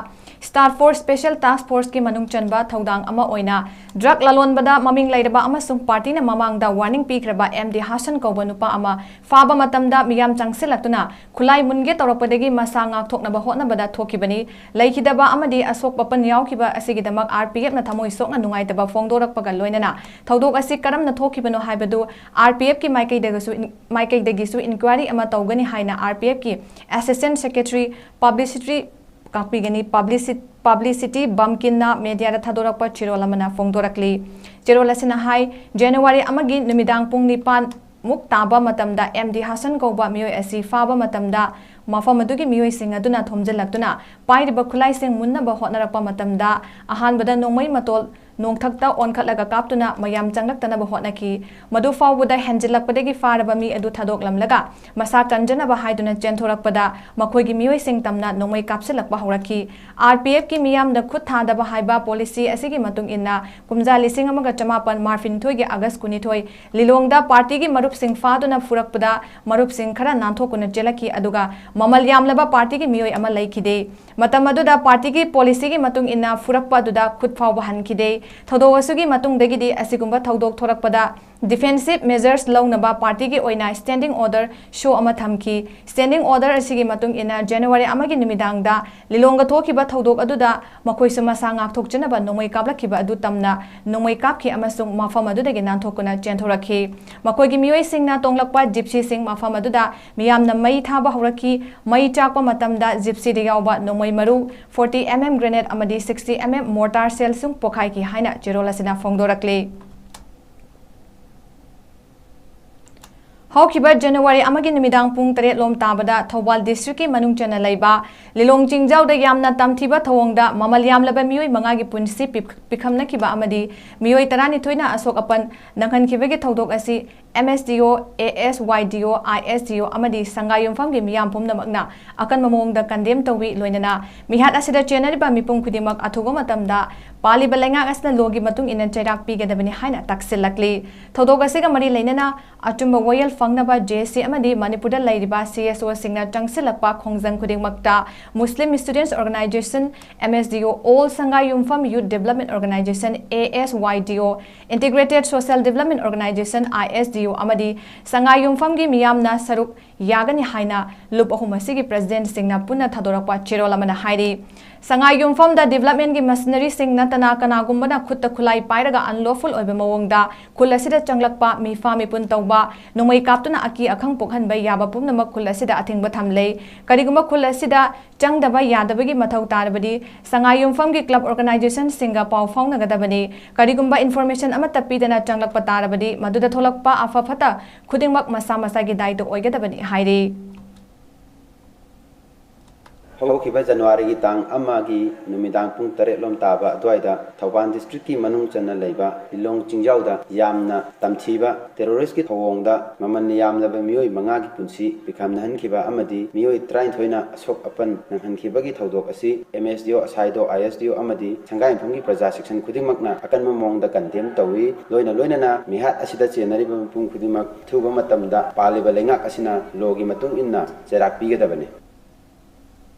Star Force Special Task Force ꯀꯤ ꯃꯅꯨꯡ ꯆꯟꯕ ꯊꯧꯗꯥꯡ ꯑꯃ ꯑꯣꯏꯅ ꯗ꯭ꯔꯒ ꯂꯂꯣꯟꯕꯗ ꯃꯃꯤꯡ ꯂꯩꯔꯕ ꯑꯃꯁꯨꯡ ꯄꯥꯔꯇꯤꯅ ꯃꯃꯥꯡꯗ ꯋꯥꯔꯅꯤꯡ ꯄꯤꯈ꯭ꯔꯕ ꯑꯦꯝ ꯗꯤ ꯍꯥꯁꯟ ꯀꯧꯕ ꯅꯨꯄꯥ ꯑꯃ ꯐꯥꯕ ꯃꯇꯝꯗ ꯃꯤꯌꯥꯝ ꯆꯪꯁꯤꯜꯂꯛꯇꯨꯅ ꯈꯨꯠꯂꯥꯏ ꯃꯨꯟꯒꯦ ꯇꯧꯔꯛꯄꯗꯒꯤ ꯃꯁꯥ ꯉꯥꯛꯊꯣꯛꯅꯕ ꯍꯣꯠꯅꯕꯗ ꯊꯣꯛꯈꯤꯕꯅꯤ꯫ ꯂꯩꯈꯤꯗꯕ ꯑꯃꯗꯤ ꯑꯁꯣꯛ ꯑꯄꯟ ꯌꯥꯎꯈꯤꯕ ꯑꯁꯤꯒꯤꯗꯃꯛ R P F ꯅ ꯊꯃꯣꯏ ꯁꯣꯛꯅ ꯅꯨꯡꯉꯥꯏꯇꯕ ꯐꯣꯡꯗꯣꯔꯛꯄꯒ ꯂꯣꯏꯅꯅ ꯊꯧꯗꯣꯛ ꯑꯁꯤ ꯀꯔꯝꯅ ꯊꯣꯛꯈꯤꯕꯅꯣ ꯍꯥꯏꯕꯗꯨ R P F ꯀꯤ ꯃꯥꯏꯀꯩꯗꯒꯁꯨ, ꯃꯥꯏꯀꯩꯗꯒꯤꯁꯨ ꯏꯟꯀ꯭ꯋꯥꯏꯔꯤ ꯑꯃ ꯇꯧꯒꯅꯤ ꯍꯥꯏꯅ R P F ꯀꯤ Assistant Secretary Publicity ꯀꯥꯛꯄꯤꯒꯅꯤ꯫ Publicity, Publicity ꯕꯝꯀꯤꯟꯅ ꯃꯦꯗꯤꯌꯥꯗ ꯊꯥꯗꯣꯔꯛꯄ ꯆꯦꯔꯣꯜ ꯑꯃꯅ ꯐꯣꯡꯗꯣꯔꯛꯂꯤ꯫ ꯆꯦꯔꯣꯜ ꯑꯁꯤꯅ ꯍꯥꯏ, ꯖꯅꯋꯥꯔꯤ ꯑꯃꯒꯤ ꯅꯨꯃꯤꯗꯥꯡ ꯄꯨꯡ ꯅꯤꯄꯥꯟ ꯃꯨꯛ ꯇꯥꯕ ꯃꯇꯝꯗ ꯑꯦꯝ ꯗꯤ ꯍꯥꯁꯟ ꯀꯧꯕ ꯃꯤꯑꯣꯏ ꯑꯁꯤ ꯐꯥꯕ ꯃꯇꯝꯗ ꯃꯐꯝ ꯑꯗꯨꯒꯤ ꯃꯤꯑꯣꯏꯁꯤꯡ ꯑꯗꯨꯅ ꯊꯣꯝꯖꯤꯜꯂꯛꯇꯨꯅ ꯄꯥꯏꯔꯤꯕ ꯈꯨꯠꯂꯥꯏꯁꯤꯡ ꯃꯨꯟꯅꯕ ꯍꯣꯠꯅꯔꯛꯄ ꯃꯇꯝꯗ ꯑꯍꯥꯟꯕꯗ ꯅꯣꯡꯃꯩ ꯃꯇꯣꯜ ꯅꯣꯡꯊꯛꯇ ꯑꯣꯟꯈꯠꯂꯒ ꯀꯥꯞꯇꯨꯅ ꯃꯌꯥꯝ ꯆꯪꯂꯛꯇꯅꯕ ꯍꯣꯠꯅꯈꯤ꯫ ꯃꯗꯨ ꯐꯥꯎꯕꯗ ꯍꯦꯟꯖꯤꯜꯂꯛꯄꯗꯒꯤ ꯐꯥꯔꯕ ꯃꯤ ꯑꯗꯨ ꯊꯥꯗꯣꯛꯂꯝꯂꯒ ꯃꯁꯥ ꯀꯟꯖꯅꯕ ꯍꯥꯏꯗꯨꯅ ꯆꯦꯟꯊꯣꯔꯛꯄꯗ ꯃꯈꯣꯏꯒꯤ ꯃꯤꯑꯣꯏꯁꯤꯡ ꯇꯝꯅ ꯅꯣꯡꯃꯩ ꯀꯥꯞꯁꯤꯜꯂꯛꯄ ꯍꯧꯔꯛꯈꯤ꯫ R P F ꯀꯤ ꯃꯤꯌꯥꯝꯗ ꯈꯨꯠ ꯊꯥꯗꯕ ꯍꯥꯏꯕ ꯄꯣꯂꯤꯁꯤ ꯑꯁꯤꯒꯤ ꯃꯇꯨꯡ ꯏꯟꯅ ꯀꯨꯝꯖꯥ ꯂꯤꯁꯤꯡ ꯑꯃꯒ ꯆꯃꯥꯄꯟ ꯃꯔꯤꯐꯨꯅꯤꯊꯣꯏꯒꯤ ꯑꯥꯒꯁ ꯀꯨꯟꯅꯤꯊꯣꯏ ꯂꯤꯂꯣꯡꯗ ꯄꯥꯔꯇꯤꯒꯤ ꯃꯔꯨꯞꯁꯤꯡ ꯐꯥꯗꯨꯅ ꯐꯨꯔꯛꯄꯗ ꯃꯔꯨꯞꯁꯤꯡ ꯈꯔ ꯅꯥꯟꯊꯣꯛꯇꯨꯅ ꯆꯦꯜꯂꯛꯈꯤ, ꯑꯗꯨꯒ ꯃꯃꯜ ꯌꯥꯝꯂꯕ ꯄꯥꯔꯇꯤꯒꯤ ꯃꯤꯑꯣꯏ ꯑꯃ ꯂꯩꯈꯤꯗꯦ꯫ ꯃꯇꯝ ꯑꯗꯨꯗ ꯄꯥꯔꯇꯤꯒꯤ ꯄꯣꯂꯤꯁꯤꯒꯤ ꯃꯇꯨꯡ ꯏꯟꯅ ꯐꯨꯔꯛꯄ ꯑꯗꯨꯗ ꯈꯨꯠ ꯐꯥꯎꯕ ꯍꯟꯈꯤꯗꯦ꯫ ꯊꯧꯗꯣꯛ ꯑꯁꯤꯒꯤ ꯃꯇꯨꯡꯗꯒꯤꯗꯤ ꯑꯁꯤꯒꯨꯝꯕ ꯊꯧꯗꯣꯛ ꯊꯣꯔꯛꯄꯗ ꯗꯤꯐꯦꯟꯁꯤꯞ ꯃꯦꯖꯔꯁ ꯂꯧꯅꯕ ꯄꯥꯔꯇꯤꯒꯤ ꯑꯣꯏꯅ ꯁ꯭ꯇꯦꯟꯗꯤꯡ ꯑꯣꯔꯗꯔ ꯁꯣ ꯑꯃ ꯊꯝꯈꯤ꯫ ꯁ꯭ꯇꯦꯟꯗꯤꯡ ꯑꯣꯔꯗꯔ ꯑꯁꯤꯒꯤ ꯃꯇꯨꯡ ꯏꯟꯅ ꯖꯅꯋꯥꯔꯤ ꯑꯃꯒꯤ ꯅꯨꯃꯤꯗꯥꯡꯗ ꯂꯤꯂꯣꯡꯗ ꯊꯣꯛꯈꯤꯕ ꯊꯧꯗꯣꯛ ꯑꯗꯨꯗ ꯃꯈꯣꯏꯁꯨ ꯃꯁꯥ ꯉꯥꯛꯊꯣꯛꯆꯅꯕ ꯅꯣꯡꯃꯩ ꯀꯥꯞꯂꯛꯈꯤꯕ ꯑꯗꯨ ꯇꯝꯅ ꯅꯣꯡꯃꯩ ꯀꯥꯞꯈꯤ ꯑꯃꯁꯨꯡ ꯃꯐꯝ ꯑꯗꯨꯗꯒꯤ ꯅꯥꯟꯊꯣꯛꯇꯨꯅ ꯆꯦꯟꯊꯣꯔꯛꯈꯤ꯫ ꯃꯈꯣꯏꯒꯤ ꯃꯤꯑꯣꯏꯁꯤꯡꯅ ꯇꯣꯡꯂꯛꯄ ꯖꯤꯞꯁꯤꯁꯤꯡ ꯃꯐꯝ ꯑꯗꯨꯗ ꯃꯤꯌꯥꯝꯅ ꯃꯩ ꯊꯥꯕ ꯍꯧꯔꯛꯈꯤ꯫ ꯃꯩ ꯆꯥꯛꯄ ꯃꯇꯝꯗ ꯖꯤꯞꯁꯤꯗ ꯌꯥꯎꯕ ꯅꯣꯡꯃꯩ ꯃꯔꯨ forty M M grenade ꯑꯃꯗꯤ sixty M M mortar shellꯁꯤꯡ ꯄꯣꯈꯥꯏꯈꯤ ꯍꯥꯏꯅ ꯆꯦꯔꯣꯜ ꯑꯁꯤꯅ ꯐꯣꯡꯗꯣꯔꯛꯂꯤ꯫ ꯍꯧꯈꯤꯕ ꯖꯅꯋꯥꯔꯤ ꯑꯃꯒꯤ ꯅꯨꯃꯤꯗꯥꯡ ꯄꯨꯡ ꯇꯔꯦꯠ ꯂꯣꯝ ꯇꯥꯕꯗ ꯊꯧꯕꯥꯜ ꯗꯤꯁꯇ꯭ꯔꯤꯛꯀꯤ ꯃꯅꯨꯡ ꯆꯟꯅ ꯂꯩꯕ ꯂꯤꯂꯣꯡ ꯆꯤꯡꯖꯥꯎꯗ ꯌꯥꯝꯅ ꯇꯝꯊꯤꯕ ꯊꯧꯑꯣꯡꯗ ꯃꯃꯜ ꯌꯥꯝꯂꯕ ꯃꯤꯑꯣꯏ ꯃꯉꯥꯒꯤ ꯄꯨꯟꯁꯤ ꯄꯤꯛ-, ꯄꯤꯈꯝꯅꯈꯤꯕ ꯑꯃꯗꯤ ꯃꯤꯑꯣꯏ ꯇꯔꯥꯅꯤꯊꯣꯏꯅ ꯑꯁꯣꯛ ꯑꯄꯟ ꯅꯪꯍꯟꯈꯤꯕꯒꯤ ꯊꯧꯗꯣꯛ ꯑꯁꯤ M S D O, A S Y D O, I S D O ꯑꯃꯗꯤ ꯁꯪꯒꯥꯏ ꯌꯨꯝꯐꯝꯒꯤ ꯃꯤꯌꯥꯝ ꯄꯨꯝꯅꯃꯛꯅ ꯑꯀꯟꯕ ꯃꯑꯣꯡꯗ condemn ꯇꯧꯏ꯫ ꯂꯣꯏꯅꯅ ꯃꯤꯍꯥꯠ ꯑꯁꯤꯗ ꯆꯦꯟꯅꯔꯤꯕ ꯃꯤꯄꯨꯝ ꯈꯨꯗꯤꯡꯃꯛ ꯑꯊꯨꯕ ꯃꯇꯝꯗ ꯄꯥꯜꯂꯤꯕ ꯂꯩꯉꯥꯛ ꯑꯁꯤꯅ ꯂꯣꯒꯤ ꯃꯇꯨꯡ ꯏꯟꯅ ꯆꯩꯔꯥꯛ ꯄꯤꯒꯗꯕꯅꯤ ꯍꯥꯏꯅ ꯇꯛꯁꯤꯜꯂꯛꯂꯤ꯫ ꯊꯧꯗꯣꯛ ꯑꯁꯤꯒ ꯃꯔꯤ ꯂꯩꯅꯅ ꯑꯆꯨꯝꯕ ꯋꯥꯌꯦꯜ ꯐꯪꯅꯕ J C ꯑꯃꯗꯤ ꯃꯅꯤꯄꯨꯔꯗ ꯂꯩꯔꯤꯕ C S O ꯁꯤꯡꯅ ꯆꯪꯁꯤꯜꯂꯛꯄ ꯈꯣꯡꯖꯪ ꯈꯨꯗꯤꯡꯃꯛꯇ Muslim Students Organisation, M S D O, All Sangai Yumpham Youth Development Organisation, A S Y D O, Integrated Social Development Organisation, I S D O, ꯑꯃꯗꯤ ꯁꯉꯥꯏ ꯌꯨꯝꯐꯝꯒꯤ ꯃꯤꯌꯥꯝꯅ ꯁꯔꯨꯛ ꯌꯥꯒꯅꯤ ꯍꯥꯏꯅ ꯂꯨꯞ ꯑꯍꯨꯝ ꯑꯁꯤꯒꯤ president ꯁꯤꯡꯅ ꯄꯨꯟꯅ ꯊꯥꯗꯣꯔꯛꯄ ꯆꯦꯔꯣꯜ ꯑꯃꯅ ꯍꯥꯏꯔꯤ꯫ ꯁꯉꯥꯏ ꯌꯨꯝꯐꯝꯗ development ꯀꯤ machinery ꯁꯤꯡ ꯅꯠꯇꯅ ꯀꯅꯥꯒꯨꯝꯕꯅ ꯈꯨꯠꯇ ꯈꯨꯠꯂꯥꯏ ꯄꯥꯏꯔꯒ unlawful ꯑꯣꯏꯕ ꯃꯑꯣꯡꯗ ꯈꯨꯜ ꯑꯁꯤꯗ ꯆꯪꯂꯛꯄ, ꯃꯤꯐꯥ ꯃꯤꯄꯨꯟ ꯇꯧꯕ, ꯅꯣꯡꯃꯩ ꯀꯥꯞꯇꯨꯅ ꯑꯀꯤ ꯑꯈꯪ ꯄꯣꯛꯍꯟꯕ ꯌꯥꯕ ꯄꯨꯝꯅꯃꯛ ꯈꯨꯜ ꯑꯁꯤꯗ ꯑꯊꯤꯡꯕ ꯊꯝꯂꯦ꯫ ꯀꯔꯤꯒꯨꯝꯕ ꯈꯨꯜ ꯑꯁꯤꯗ ꯆꯪꯗꯕ ꯌꯥꯗꯕꯒꯤ ꯃꯊꯧ ꯇꯥꯔꯕꯗꯤ ꯁꯉꯥꯏ ꯌꯨꯝꯐꯝꯒꯤ club organisation ꯁꯤꯡꯒ ꯄꯥꯎ ꯐꯥꯎꯅꯒꯗꯕꯅꯤ꯫ ꯀꯔꯤꯒꯨꯝꯕ information ꯑꯃꯠꯇ ꯄꯤꯗꯅ ꯆꯪꯂꯛꯄ ꯇꯥꯔꯕꯗꯤ ꯃꯗꯨꯗ ꯊꯣꯛꯂꯛꯄ ꯑꯐ ꯐꯠꯇ ꯈꯨꯗꯤꯡꯃꯛ ꯃꯁꯥ ꯃꯁꯥꯒꯤ ꯗꯥꯏꯇ ꯑꯣꯏꯒꯗꯕꯅꯤ ꯍꯥꯏꯔꯤ꯫ ꯍꯧꯈꯤꯕ ꯖꯅꯋꯥꯔꯤꯒꯤ ꯇꯥꯡ ꯑꯃꯒꯤ ꯅꯨꯃꯤꯗꯥꯡ ꯄꯨꯡ ꯇꯔꯦꯠ ꯂꯣꯝ ꯇꯥꯕ ꯑꯗꯨꯋꯥꯏꯗ ꯊꯧꯕꯥꯜ district ꯀꯤ ꯃꯅꯨꯡ ꯆꯟꯅ ꯂꯩꯕ ꯂꯤꯂꯣꯡ ꯆꯤꯡꯖꯥꯎꯗ ꯌꯥꯝꯅ ꯇꯝꯊꯤꯕ terrorist ꯀꯤ ꯊꯧꯑꯣꯡꯗ ꯃꯃꯜ ꯌꯥꯝꯂꯕ ꯃꯤꯑꯣꯏ ꯃꯉꯥꯒꯤ ꯄꯨꯟꯁꯤ ꯄꯤꯈꯝꯅꯍꯟꯈꯤꯕ ꯑꯃꯗꯤ ꯃꯤꯑꯣꯏ ꯇꯔꯥꯅꯤꯊꯣꯏꯅ ꯑꯁꯣꯛ ꯑꯄꯟ ꯅꯪꯍꯟꯈꯤꯕꯒꯤ ꯊꯧꯗꯣꯛ ꯑꯁꯤ M S D O, ꯑꯁꯥꯏꯗꯣ, I S D O ꯑꯃꯗꯤ ꯁꯪꯒꯥꯏꯌꯨꯝꯐꯝꯒꯤ ꯄ꯭ꯔꯖꯥ section ꯈꯨꯗꯤꯡꯃꯛꯅ ꯑꯀꯟꯕ ꯃꯑꯣꯡꯗ condemn ꯇꯧꯏ꯫ ꯂꯣꯏꯅ ꯂꯣꯏꯅꯅ ꯃꯤꯍꯥꯠ ꯑꯁꯤꯗ ꯆꯦꯟꯅꯔꯤꯕ ꯃꯤꯄꯨꯝ ꯈꯨꯗꯤꯡꯃꯛ ꯑꯊꯨꯕ ꯃꯇꯝꯗ ꯄꯥꯜꯂꯤꯕ ꯂꯩꯉꯥꯛ ꯑꯁꯤꯅ ꯂꯣꯒꯤ ꯃꯇꯨꯡ ꯏꯟꯅ ꯆꯩꯔꯥꯛ ꯄꯤꯒꯗꯕꯅꯤ꯫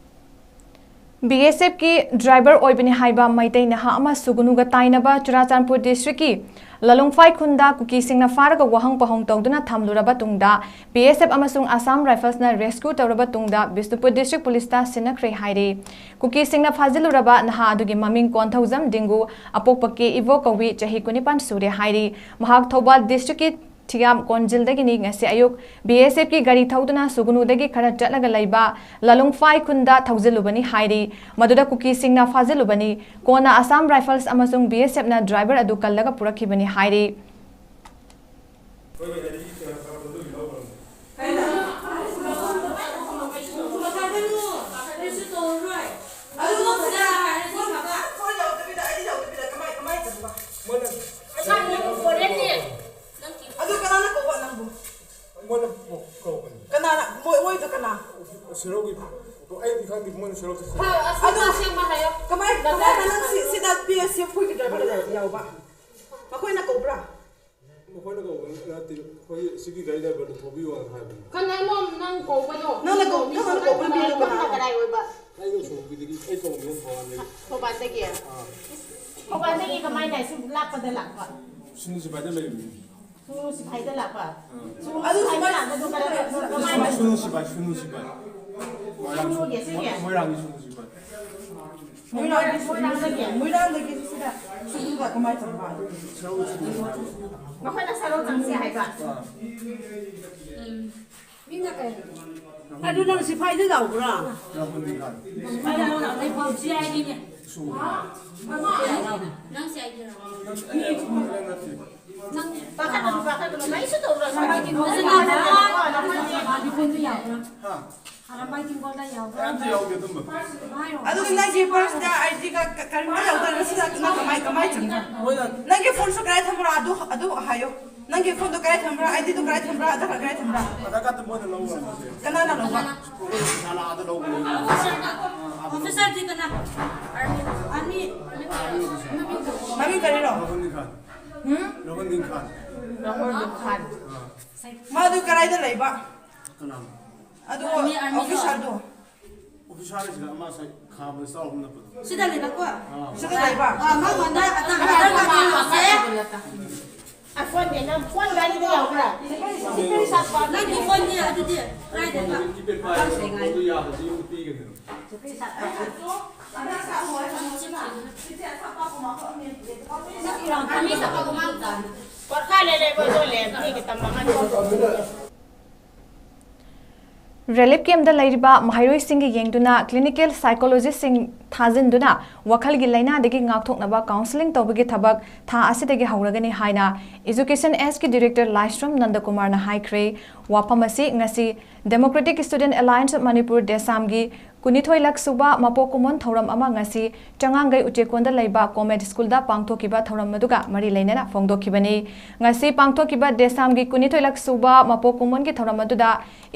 B S F ꯀꯤ driver ꯑꯣꯏꯕꯅꯤ ꯍꯥꯏꯕ ꯃꯩꯇꯩ ꯅꯍꯥ ꯑꯃ ꯁꯨꯒꯨꯅꯨꯒ ꯇꯥꯏꯅꯕ ꯆꯨꯔꯥꯆꯥꯟꯄꯨꯔ district ꯀꯤ ꯂꯂꯣꯡꯐꯥꯏ ꯈꯨꯟꯗ ꯀꯨꯀꯤꯁꯤꯡꯅ ꯐꯥꯔꯒ ꯋꯥꯍꯪ ꯄꯥꯎꯍꯪ ꯇꯧꯗꯨꯅ ꯊꯝꯂꯨꯔꯕ ꯇꯨꯡꯗ B S F ꯑꯃꯁꯨꯡ Assam Rifles ꯅ rescue ꯇꯧꯔꯕ ꯇꯨꯡꯗ ꯕꯤꯁꯅꯨꯄꯨꯔ district police ꯇ ꯁꯤꯟꯅꯈ꯭ꯔꯦ ꯍꯥꯏꯔꯤ꯫ ꯀꯨꯀꯤꯁꯤꯡꯅ ꯐꯥꯖꯤꯜꯂꯨꯔꯕ ꯅꯍꯥ ꯑꯗꯨꯒꯤ ꯃꯃꯤꯡ ꯀꯣꯟꯊꯧꯖꯝ ꯗꯤꯡꯒꯨ, ꯑꯄꯣꯛꯄ ꯀꯦ ꯏꯕꯣ ꯀꯧꯏ, ꯆꯍꯤ ꯀꯨꯟꯅꯤꯄꯥꯟ ꯁꯨꯔꯦ ꯍꯥꯏꯔꯤ꯫ ꯃꯍꯥꯛ ꯊꯧꯕꯥꯜ district ꯀꯤ ꯊꯤꯌꯥꯝ ꯀꯣꯟꯖꯤꯜꯗꯒꯤꯅꯤ꯫ ꯉꯁꯤ ꯑꯌꯨꯛ B S F ꯀꯤ ꯒꯥꯔꯤ ꯊꯧꯗꯨꯅ ꯁꯨꯒꯨꯅꯨꯗꯒꯤ ꯈꯔ ꯆꯠꯂꯒ ꯂꯩꯕ ꯂꯂꯨꯡꯐꯥꯏ ꯈꯨꯟꯗ ꯊꯧꯖꯤꯜꯂꯨꯕꯅꯤ ꯍꯥꯏꯔꯤ꯫ ꯃꯗꯨꯗ ꯀꯨꯀꯤꯁꯤꯡꯅ ꯐꯥꯖꯤꯜꯂꯨꯕꯅꯤ꯫ ꯀꯣꯟꯅ Assam Rifles ꯑꯃꯁꯨꯡ B S F ꯅ driver ꯑꯗꯨ ꯀꯜꯂꯒ ꯄꯨꯔꯛꯈꯤꯕꯅꯤ ꯍꯥꯏꯔꯤ꯫ ꯅꯣꯏꯒꯤ ꯑꯩꯗꯤ ꯀꯩꯅꯣ ꯇꯧꯔꯒ ꯑꯗꯨꯒꯤ ꯂꯧꯈ꯭ꯔꯕꯅꯦ꯫ ꯀꯩꯅꯣ? ꯑꯗꯨ ꯅꯪ ꯐꯣꯟ ꯐꯣꯟ ꯌꯧꯗꯕꯤꯗ, ꯑꯩꯗꯤ ꯌꯧꯗꯕꯤꯗ ꯀꯃꯥꯏ, ꯀꯃꯥꯏ ꯇꯧꯕ? ꯃꯣꯏꯅ ꯄꯩꯁꯥ ꯌꯥꯝ ꯐꯣꯟ ꯅꯠꯇꯦ꯫ ꯑꯗꯨ ꯀꯅꯥꯅ ꯀꯧꯕ ꯅꯪꯕꯨ? ꯃꯣꯏꯅ ꯀꯧꯕꯅꯤ꯫ ꯀꯅꯥꯅ? ꯃꯣꯏ, ꯃꯣꯏꯗꯣ ꯀꯅꯥ? ꯁꯦꯔꯧꯒꯤ꯫ ꯑꯩꯗꯤ ꯈꯪꯗꯦ, ꯃꯣꯏꯅ ꯁꯦꯔꯧ ꯆꯠꯁꯤ꯫ ꯍꯣꯏ, ꯑꯁ, ꯑꯗꯨ ꯑꯁꯦꯡꯕ ꯍꯥꯏꯌꯣ꯫ ꯀꯃꯥꯏ, ꯀꯃꯥꯏꯅ ꯅꯪ ꯁꯤ, ꯁꯤꯗ ꯄꯤ ꯑꯦꯁ ꯑꯦꯐ ꯈꯣꯏꯒꯤ ꯗ꯭ꯔꯥꯏꯚꯔ ꯌꯥꯎꯕ? ꯃꯈꯣꯏꯅ ꯀꯧꯕ꯭ꯔꯥ? ꯃꯈꯣꯏꯅ ꯀꯧꯕ ꯅꯠꯇꯦ, ꯑꯩꯈꯣꯏ ꯁꯤꯒꯤ ꯒꯥꯔꯤ ꯗ꯭ꯔꯥꯏꯚꯔꯗꯣ ꯊꯧꯕꯤꯌꯣꯅ ꯍꯥꯏꯕꯅꯤ꯫ ꯀꯅꯥꯅꯣ ꯅꯪ ꯀꯧꯕꯗꯣ? ꯅꯪꯅ ꯀꯧ-, ꯅꯪꯅ ꯀꯧꯕ ꯃꯤꯗꯣ ꯀꯅꯥꯅꯣ? ꯀꯗꯥꯏ ꯑꯣꯏꯕ? ꯑꯩꯅ ꯁꯣꯝꯒꯤꯗꯒꯤ, ꯑꯩ ꯀꯧꯕ ꯊꯧꯕꯥꯜꯗꯒꯤ꯫ ꯊꯧꯕꯥꯜꯗꯒꯤ? ꯑꯥ꯫ ꯊꯧꯕꯥꯜꯗꯒꯤ ꯀꯃꯥꯏꯅ ꯁꯨꯝ ꯂꯥꯞꯄꯗ ꯂꯥꯛꯄ? ꯁꯨꯅꯨ ꯁꯤꯐꯥꯏꯗ ꯂꯩꯕꯅꯤ꯫ ꯁꯨꯅꯨ ꯁꯤꯐꯥꯏꯗ ꯂꯥꯛꯄ? ꯑꯥ꯫ ꯁꯨꯅꯨ ꯑꯗꯨ ꯁꯤꯐꯥꯏꯗ ꯁꯨꯃꯥꯏꯅ ꯂꯥꯛꯄꯗꯣ ꯀꯔꯝ-, ꯀꯃꯥꯏꯅ? ꯁꯨꯅꯨ ꯁꯤꯐꯥꯏ, ꯁꯨꯅꯨ ꯁꯤꯐꯥꯏ꯫ ꯃꯣꯏꯔꯥꯡ ꯁꯨꯅꯨꯒꯤ ꯑꯁꯤꯒꯤ? ꯃꯣꯏꯔꯥꯡꯒꯤ ꯁꯨꯅꯨ ꯁꯤꯐꯥꯏ꯫ ꯃꯣꯏꯔꯥꯡꯒꯤ ꯁꯨꯅꯨ ꯁꯤꯐꯥꯏ꯫ ꯃꯣꯏꯔꯥꯡꯗꯒꯤ ꯁꯤꯗ ꯁꯨꯅꯨꯒ ꯀꯃꯥꯏꯅ ꯇꯧꯕ? ꯁꯦꯔꯧ ꯁꯨꯅꯨ ꯁꯤꯐꯥꯏ꯫ ꯃꯈꯣꯏꯅ ꯁꯦꯔꯧ ꯆꯪꯁꯤ ꯍꯥꯏꯕ? ꯑꯥ꯫ ꯎꯝ꯫ ꯃꯤꯅ ꯀꯩ? ꯑꯗꯨ ꯅꯪ ꯁꯤꯐꯥꯏꯗ ꯌꯥꯎꯕ꯭ꯔꯥ? ꯌꯥꯎꯕꯅꯤ ꯀꯥꯏ꯫ ꯁꯤꯐꯥꯏꯗ ꯌꯥꯎꯕꯅꯤ꯫ ꯁꯨꯅꯨ꯫ ꯅꯪ ꯁꯤ ꯑꯩꯒꯤꯔꯣ? ꯅꯠꯇꯦ, ꯑꯩ ꯅꯠꯇꯦ꯫ ꯅꯪ ꯄꯥꯈꯠꯀꯅꯨ, ꯄꯥꯈꯠꯀꯅꯨ, ꯀꯔꯤꯁꯨ ꯇꯧꯔꯣꯏ꯫ ꯁꯤꯐꯥꯏꯗꯤ ꯃꯣꯏ ꯁꯤꯐꯥꯏꯗꯤ ꯌꯥꯎꯕ꯭ꯔꯥ? ꯍꯥ? ꯑꯔꯥꯝꯕꯥꯏ ꯇꯤꯡꯒꯣꯜꯗ ꯌꯥꯎꯕ꯭ꯔꯥ? ꯑꯝꯇ ꯌꯥꯎꯗꯦ ꯑꯗꯨꯝꯕ꯫ ꯑꯗꯨ ꯅꯪꯒꯤ ꯄꯔꯁꯇ ꯑꯥꯏ ꯗꯤꯒ ꯀ-, ꯀꯔꯤꯝꯇ ꯌꯥꯎꯗꯅ ꯁꯤꯗ ꯅꯪ ꯀꯃꯥꯏ, ꯀꯃꯥꯏ ꯆꯪꯉꯤꯅꯣ? ꯃꯣꯏꯅ ꯅꯪꯒꯤ ꯐꯣꯟꯁꯨ ꯀꯗꯥꯏ ꯊꯝꯕ꯭ꯔꯥ? ꯑꯗꯨ, ꯑꯗꯨ ꯍꯥꯏꯌꯣ꯫ ꯅꯪꯒꯤ ꯐꯣꯟꯗꯣ ꯀꯗꯥꯏ ꯊꯝꯕ꯭ꯔꯥ? ꯑꯥꯏ ꯗꯤꯗꯣ ꯀꯗꯥꯏ ꯊꯝꯕ꯭ꯔꯥ? ꯑꯙꯥꯔ ꯀꯥꯔꯗ ꯀꯗꯥꯏ ꯊꯝꯕ꯭ꯔꯥ? ꯑꯙꯥꯔ ꯀꯥꯔꯗ ꯃꯣꯏꯅ ꯂꯧꯈ꯭ꯔꯕꯅꯦ꯫ ꯀꯅꯥꯅ ꯂꯧꯕ? ꯄꯨꯂꯤꯁ ꯏꯁꯥꯅ ꯑꯥꯗ ꯂꯧꯕꯅꯦ꯫ ꯑꯣꯐꯤꯁꯔꯗꯤ ꯀꯅꯥ? ꯑꯥꯔꯃꯤ꯫ ꯃꯃꯤꯡ ꯀꯔꯤꯔꯣ? ꯔꯣꯍꯟ ꯈꯥꯟ꯫ ꯍꯨꯝ? ꯔꯣꯍꯟ ꯈꯥꯟ꯫ ꯔꯣꯍꯟ ꯈꯥꯟ꯫ ꯑꯥ꯫ ꯃꯥꯗꯨ ꯀꯗꯥꯏꯗ ꯂꯩꯕ? ꯀꯅꯥꯅꯣ? ꯑꯗꯨ ꯑꯥꯔꯃꯤ, ꯑꯥꯔꯃꯤꯗꯣ꯫ ꯑꯣꯐꯤꯁꯥꯔꯗꯣ꯫ ꯑꯣꯐꯤꯁꯥꯔ ꯁꯤꯗ ꯑꯃ ꯉꯁꯥꯏ ꯈꯥꯝꯕꯗ ꯆꯥꯎꯕ ꯅꯠꯄꯗꯣ꯫ ꯁꯤꯗ ꯂꯩꯕꯀꯣ? ꯑꯥ꯫ ꯁꯤꯗ ꯂꯩꯕ? ꯑꯥ, ꯃꯉꯣꯟꯗ ꯑꯙꯥꯔ ꯀꯥꯔꯗ ꯌꯦꯡꯉꯣꯁꯦ꯫ ꯑ, ꯐꯣꯟ ꯅꯦ, ꯅꯪ ꯐꯣꯟ ꯒꯥꯔꯤꯗ ꯌꯥꯎꯕ꯭ꯔꯥ? ꯅꯪꯒꯤ ꯐꯣꯟꯅꯦ ꯑꯗꯨꯗꯤ ꯀꯗꯥꯏꯗ? ꯀꯤꯄꯦꯗ ꯄꯥꯏꯔꯒ ꯐꯣꯟꯗꯣ ꯌꯥꯗ꯭ꯔꯗꯤ ꯌꯨꯝ ꯄꯤꯒꯅꯤ꯫ ꯄꯣꯔꯈꯥꯏ ꯂꯩ ꯂꯩꯕ ꯑꯗꯣ ꯂꯩ, ꯃꯤꯒꯤ ꯇꯝꯕ ꯉꯝꯗꯦ꯫ ꯔꯤꯂꯤꯐ ꯀꯦꯝꯞꯇ ꯂꯩꯔꯤꯕ ꯃꯍꯩꯔꯣꯏꯁꯤꯡꯒꯤ ꯌꯦꯡꯗꯨꯅ ꯀ꯭ꯂꯤꯅꯤꯀꯦꯜ ꯁꯥꯏꯀꯣꯂꯣꯖꯤꯁꯁꯤꯡ ꯊꯥꯖꯤꯟꯗꯨꯅ ꯋꯥꯈꯜꯒꯤ ꯂꯥꯏꯅꯥꯗꯒꯤ ꯉꯥꯛꯊꯣꯛꯅꯕ ꯀꯥꯎꯟꯁꯤꯂꯤꯡ ꯇꯧꯕꯒꯤ ꯊꯕꯛ ꯊꯥ ꯑꯁꯤꯗꯒꯤ ꯍꯧꯔꯒꯅꯤ ꯍꯥꯏꯅ ꯏꯖꯨꯀꯦꯁꯟ ꯑꯦꯁꯀꯤ ꯗꯤꯔꯦꯛꯇꯔ ꯂꯥꯏꯁ꯭ꯔꯝ ꯅꯟꯗꯀꯨꯃꯥꯔꯅ ꯍꯥꯏꯈ꯭ꯔꯦ꯫ ꯋꯥꯐꯝ ꯑꯁꯤ ꯉꯁꯤ Democratic Student Alliance of Manipur, ꯗꯦꯁꯥꯝꯒꯤ ꯀꯨꯟꯅꯤꯊꯣꯏꯂꯛ ꯁꯨꯕ ꯃꯄꯣꯛ ꯀꯨꯝꯑꯣꯟ ꯊꯧꯔꯝ ꯑꯃ ꯉꯁꯤ ꯆꯉꯥꯡꯒꯩ ꯎꯆꯦꯛꯀꯣꯟꯗ ꯂꯩꯕ ꯀꯣꯃꯦꯠ ꯁ꯭ꯀꯨꯜꯗ ꯄꯥꯡꯊꯣꯛꯈꯤꯕ ꯊꯧꯔꯝ ꯑꯗꯨꯒ ꯃꯔꯤ ꯂꯩꯅꯅ ꯐꯣꯡꯗꯣꯛꯈꯤꯕꯅꯤ꯫ ꯉꯁꯤ ꯄꯥꯡꯊꯣꯛꯈꯤꯕ ꯗꯦꯁꯥꯝꯒꯤ ꯀꯨꯟꯅꯤꯊꯣꯏꯂꯛ ꯁꯨꯕ ꯃꯄꯣꯛ ꯀꯨꯝꯑꯣꯟꯒꯤ ꯊꯧꯔꯝ ꯑꯗꯨꯗ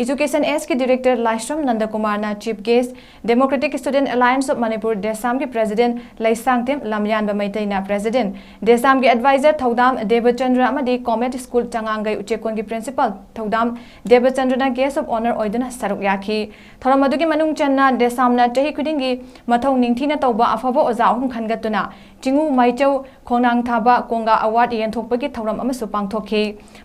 ꯏꯖꯨꯀꯦꯁꯟ ꯑꯦꯁꯀꯤ ꯗꯤꯔꯦꯛꯇꯔ ꯂꯥꯏꯁ꯭ꯔꯝ ꯅꯟꯗꯀꯨꯃꯥꯔꯅ chief guest, Democratic Student Alliance of Manipur, ꯗꯦꯁꯥꯝꯒꯤ ꯄ꯭ꯔꯦꯁꯤꯗꯦꯟꯠ ꯂꯩꯁꯥꯡꯊꯦꯝ ꯂꯝꯌꯥꯟꯕ ꯃꯩꯇꯩꯅ ꯄ꯭ꯔꯦꯁꯤꯗꯦꯟꯠ, ꯗꯦꯁꯥꯝꯒꯤ ꯑꯦꯗꯚꯥꯏꯖꯔ ꯊꯧꯗꯥꯝ ꯗꯦꯕꯆꯟꯗ꯭ꯔ ꯑꯃꯗꯤ ꯀꯣꯃꯦꯠ ꯁ꯭ꯀꯨꯜ ꯆꯉꯥꯡꯒꯩ ꯎꯆꯦꯛꯀꯣꯟꯒꯤ ꯄ꯭ꯔꯤꯟꯁꯤꯄꯥꯜ ꯊꯧꯗꯥꯝ ꯗꯦꯕꯆꯟꯗ꯭ꯔꯅ ꯒꯦꯁ꯭ꯠ ꯑꯣꯐ ꯑꯣꯅꯔ ꯑꯣꯏꯗꯨꯅ ꯁꯔꯨꯛ ꯌꯥꯈꯤ꯫ ꯊꯧꯔꯝ ꯑꯗꯨꯒꯤ ꯃꯅꯨꯡ ꯆꯟꯅ ꯗꯦꯁꯥꯝꯅ ꯆꯍꯤ ꯈꯨꯗꯤꯡꯒꯤ ꯃꯊꯧ ꯅꯤꯡꯊꯤꯅ ꯇꯧꯕ ꯑꯐꯕ ꯑꯣꯖꯥ ꯑꯍꯨꯝ ꯈꯟꯒꯠꯇꯨꯅ ꯆꯤꯡꯉꯨ ꯃꯥꯏꯆꯧ ꯈꯣꯡꯅꯥꯡ ꯊꯥꯕ ꯀꯣꯡꯒꯥ ꯑꯦꯋꯥꯔꯗ ꯌꯦꯟꯊꯣꯛꯄꯒꯤ ꯊꯧꯔꯝ ꯑꯃꯁꯨ ꯄꯥꯡꯊꯣꯛꯈꯤ꯫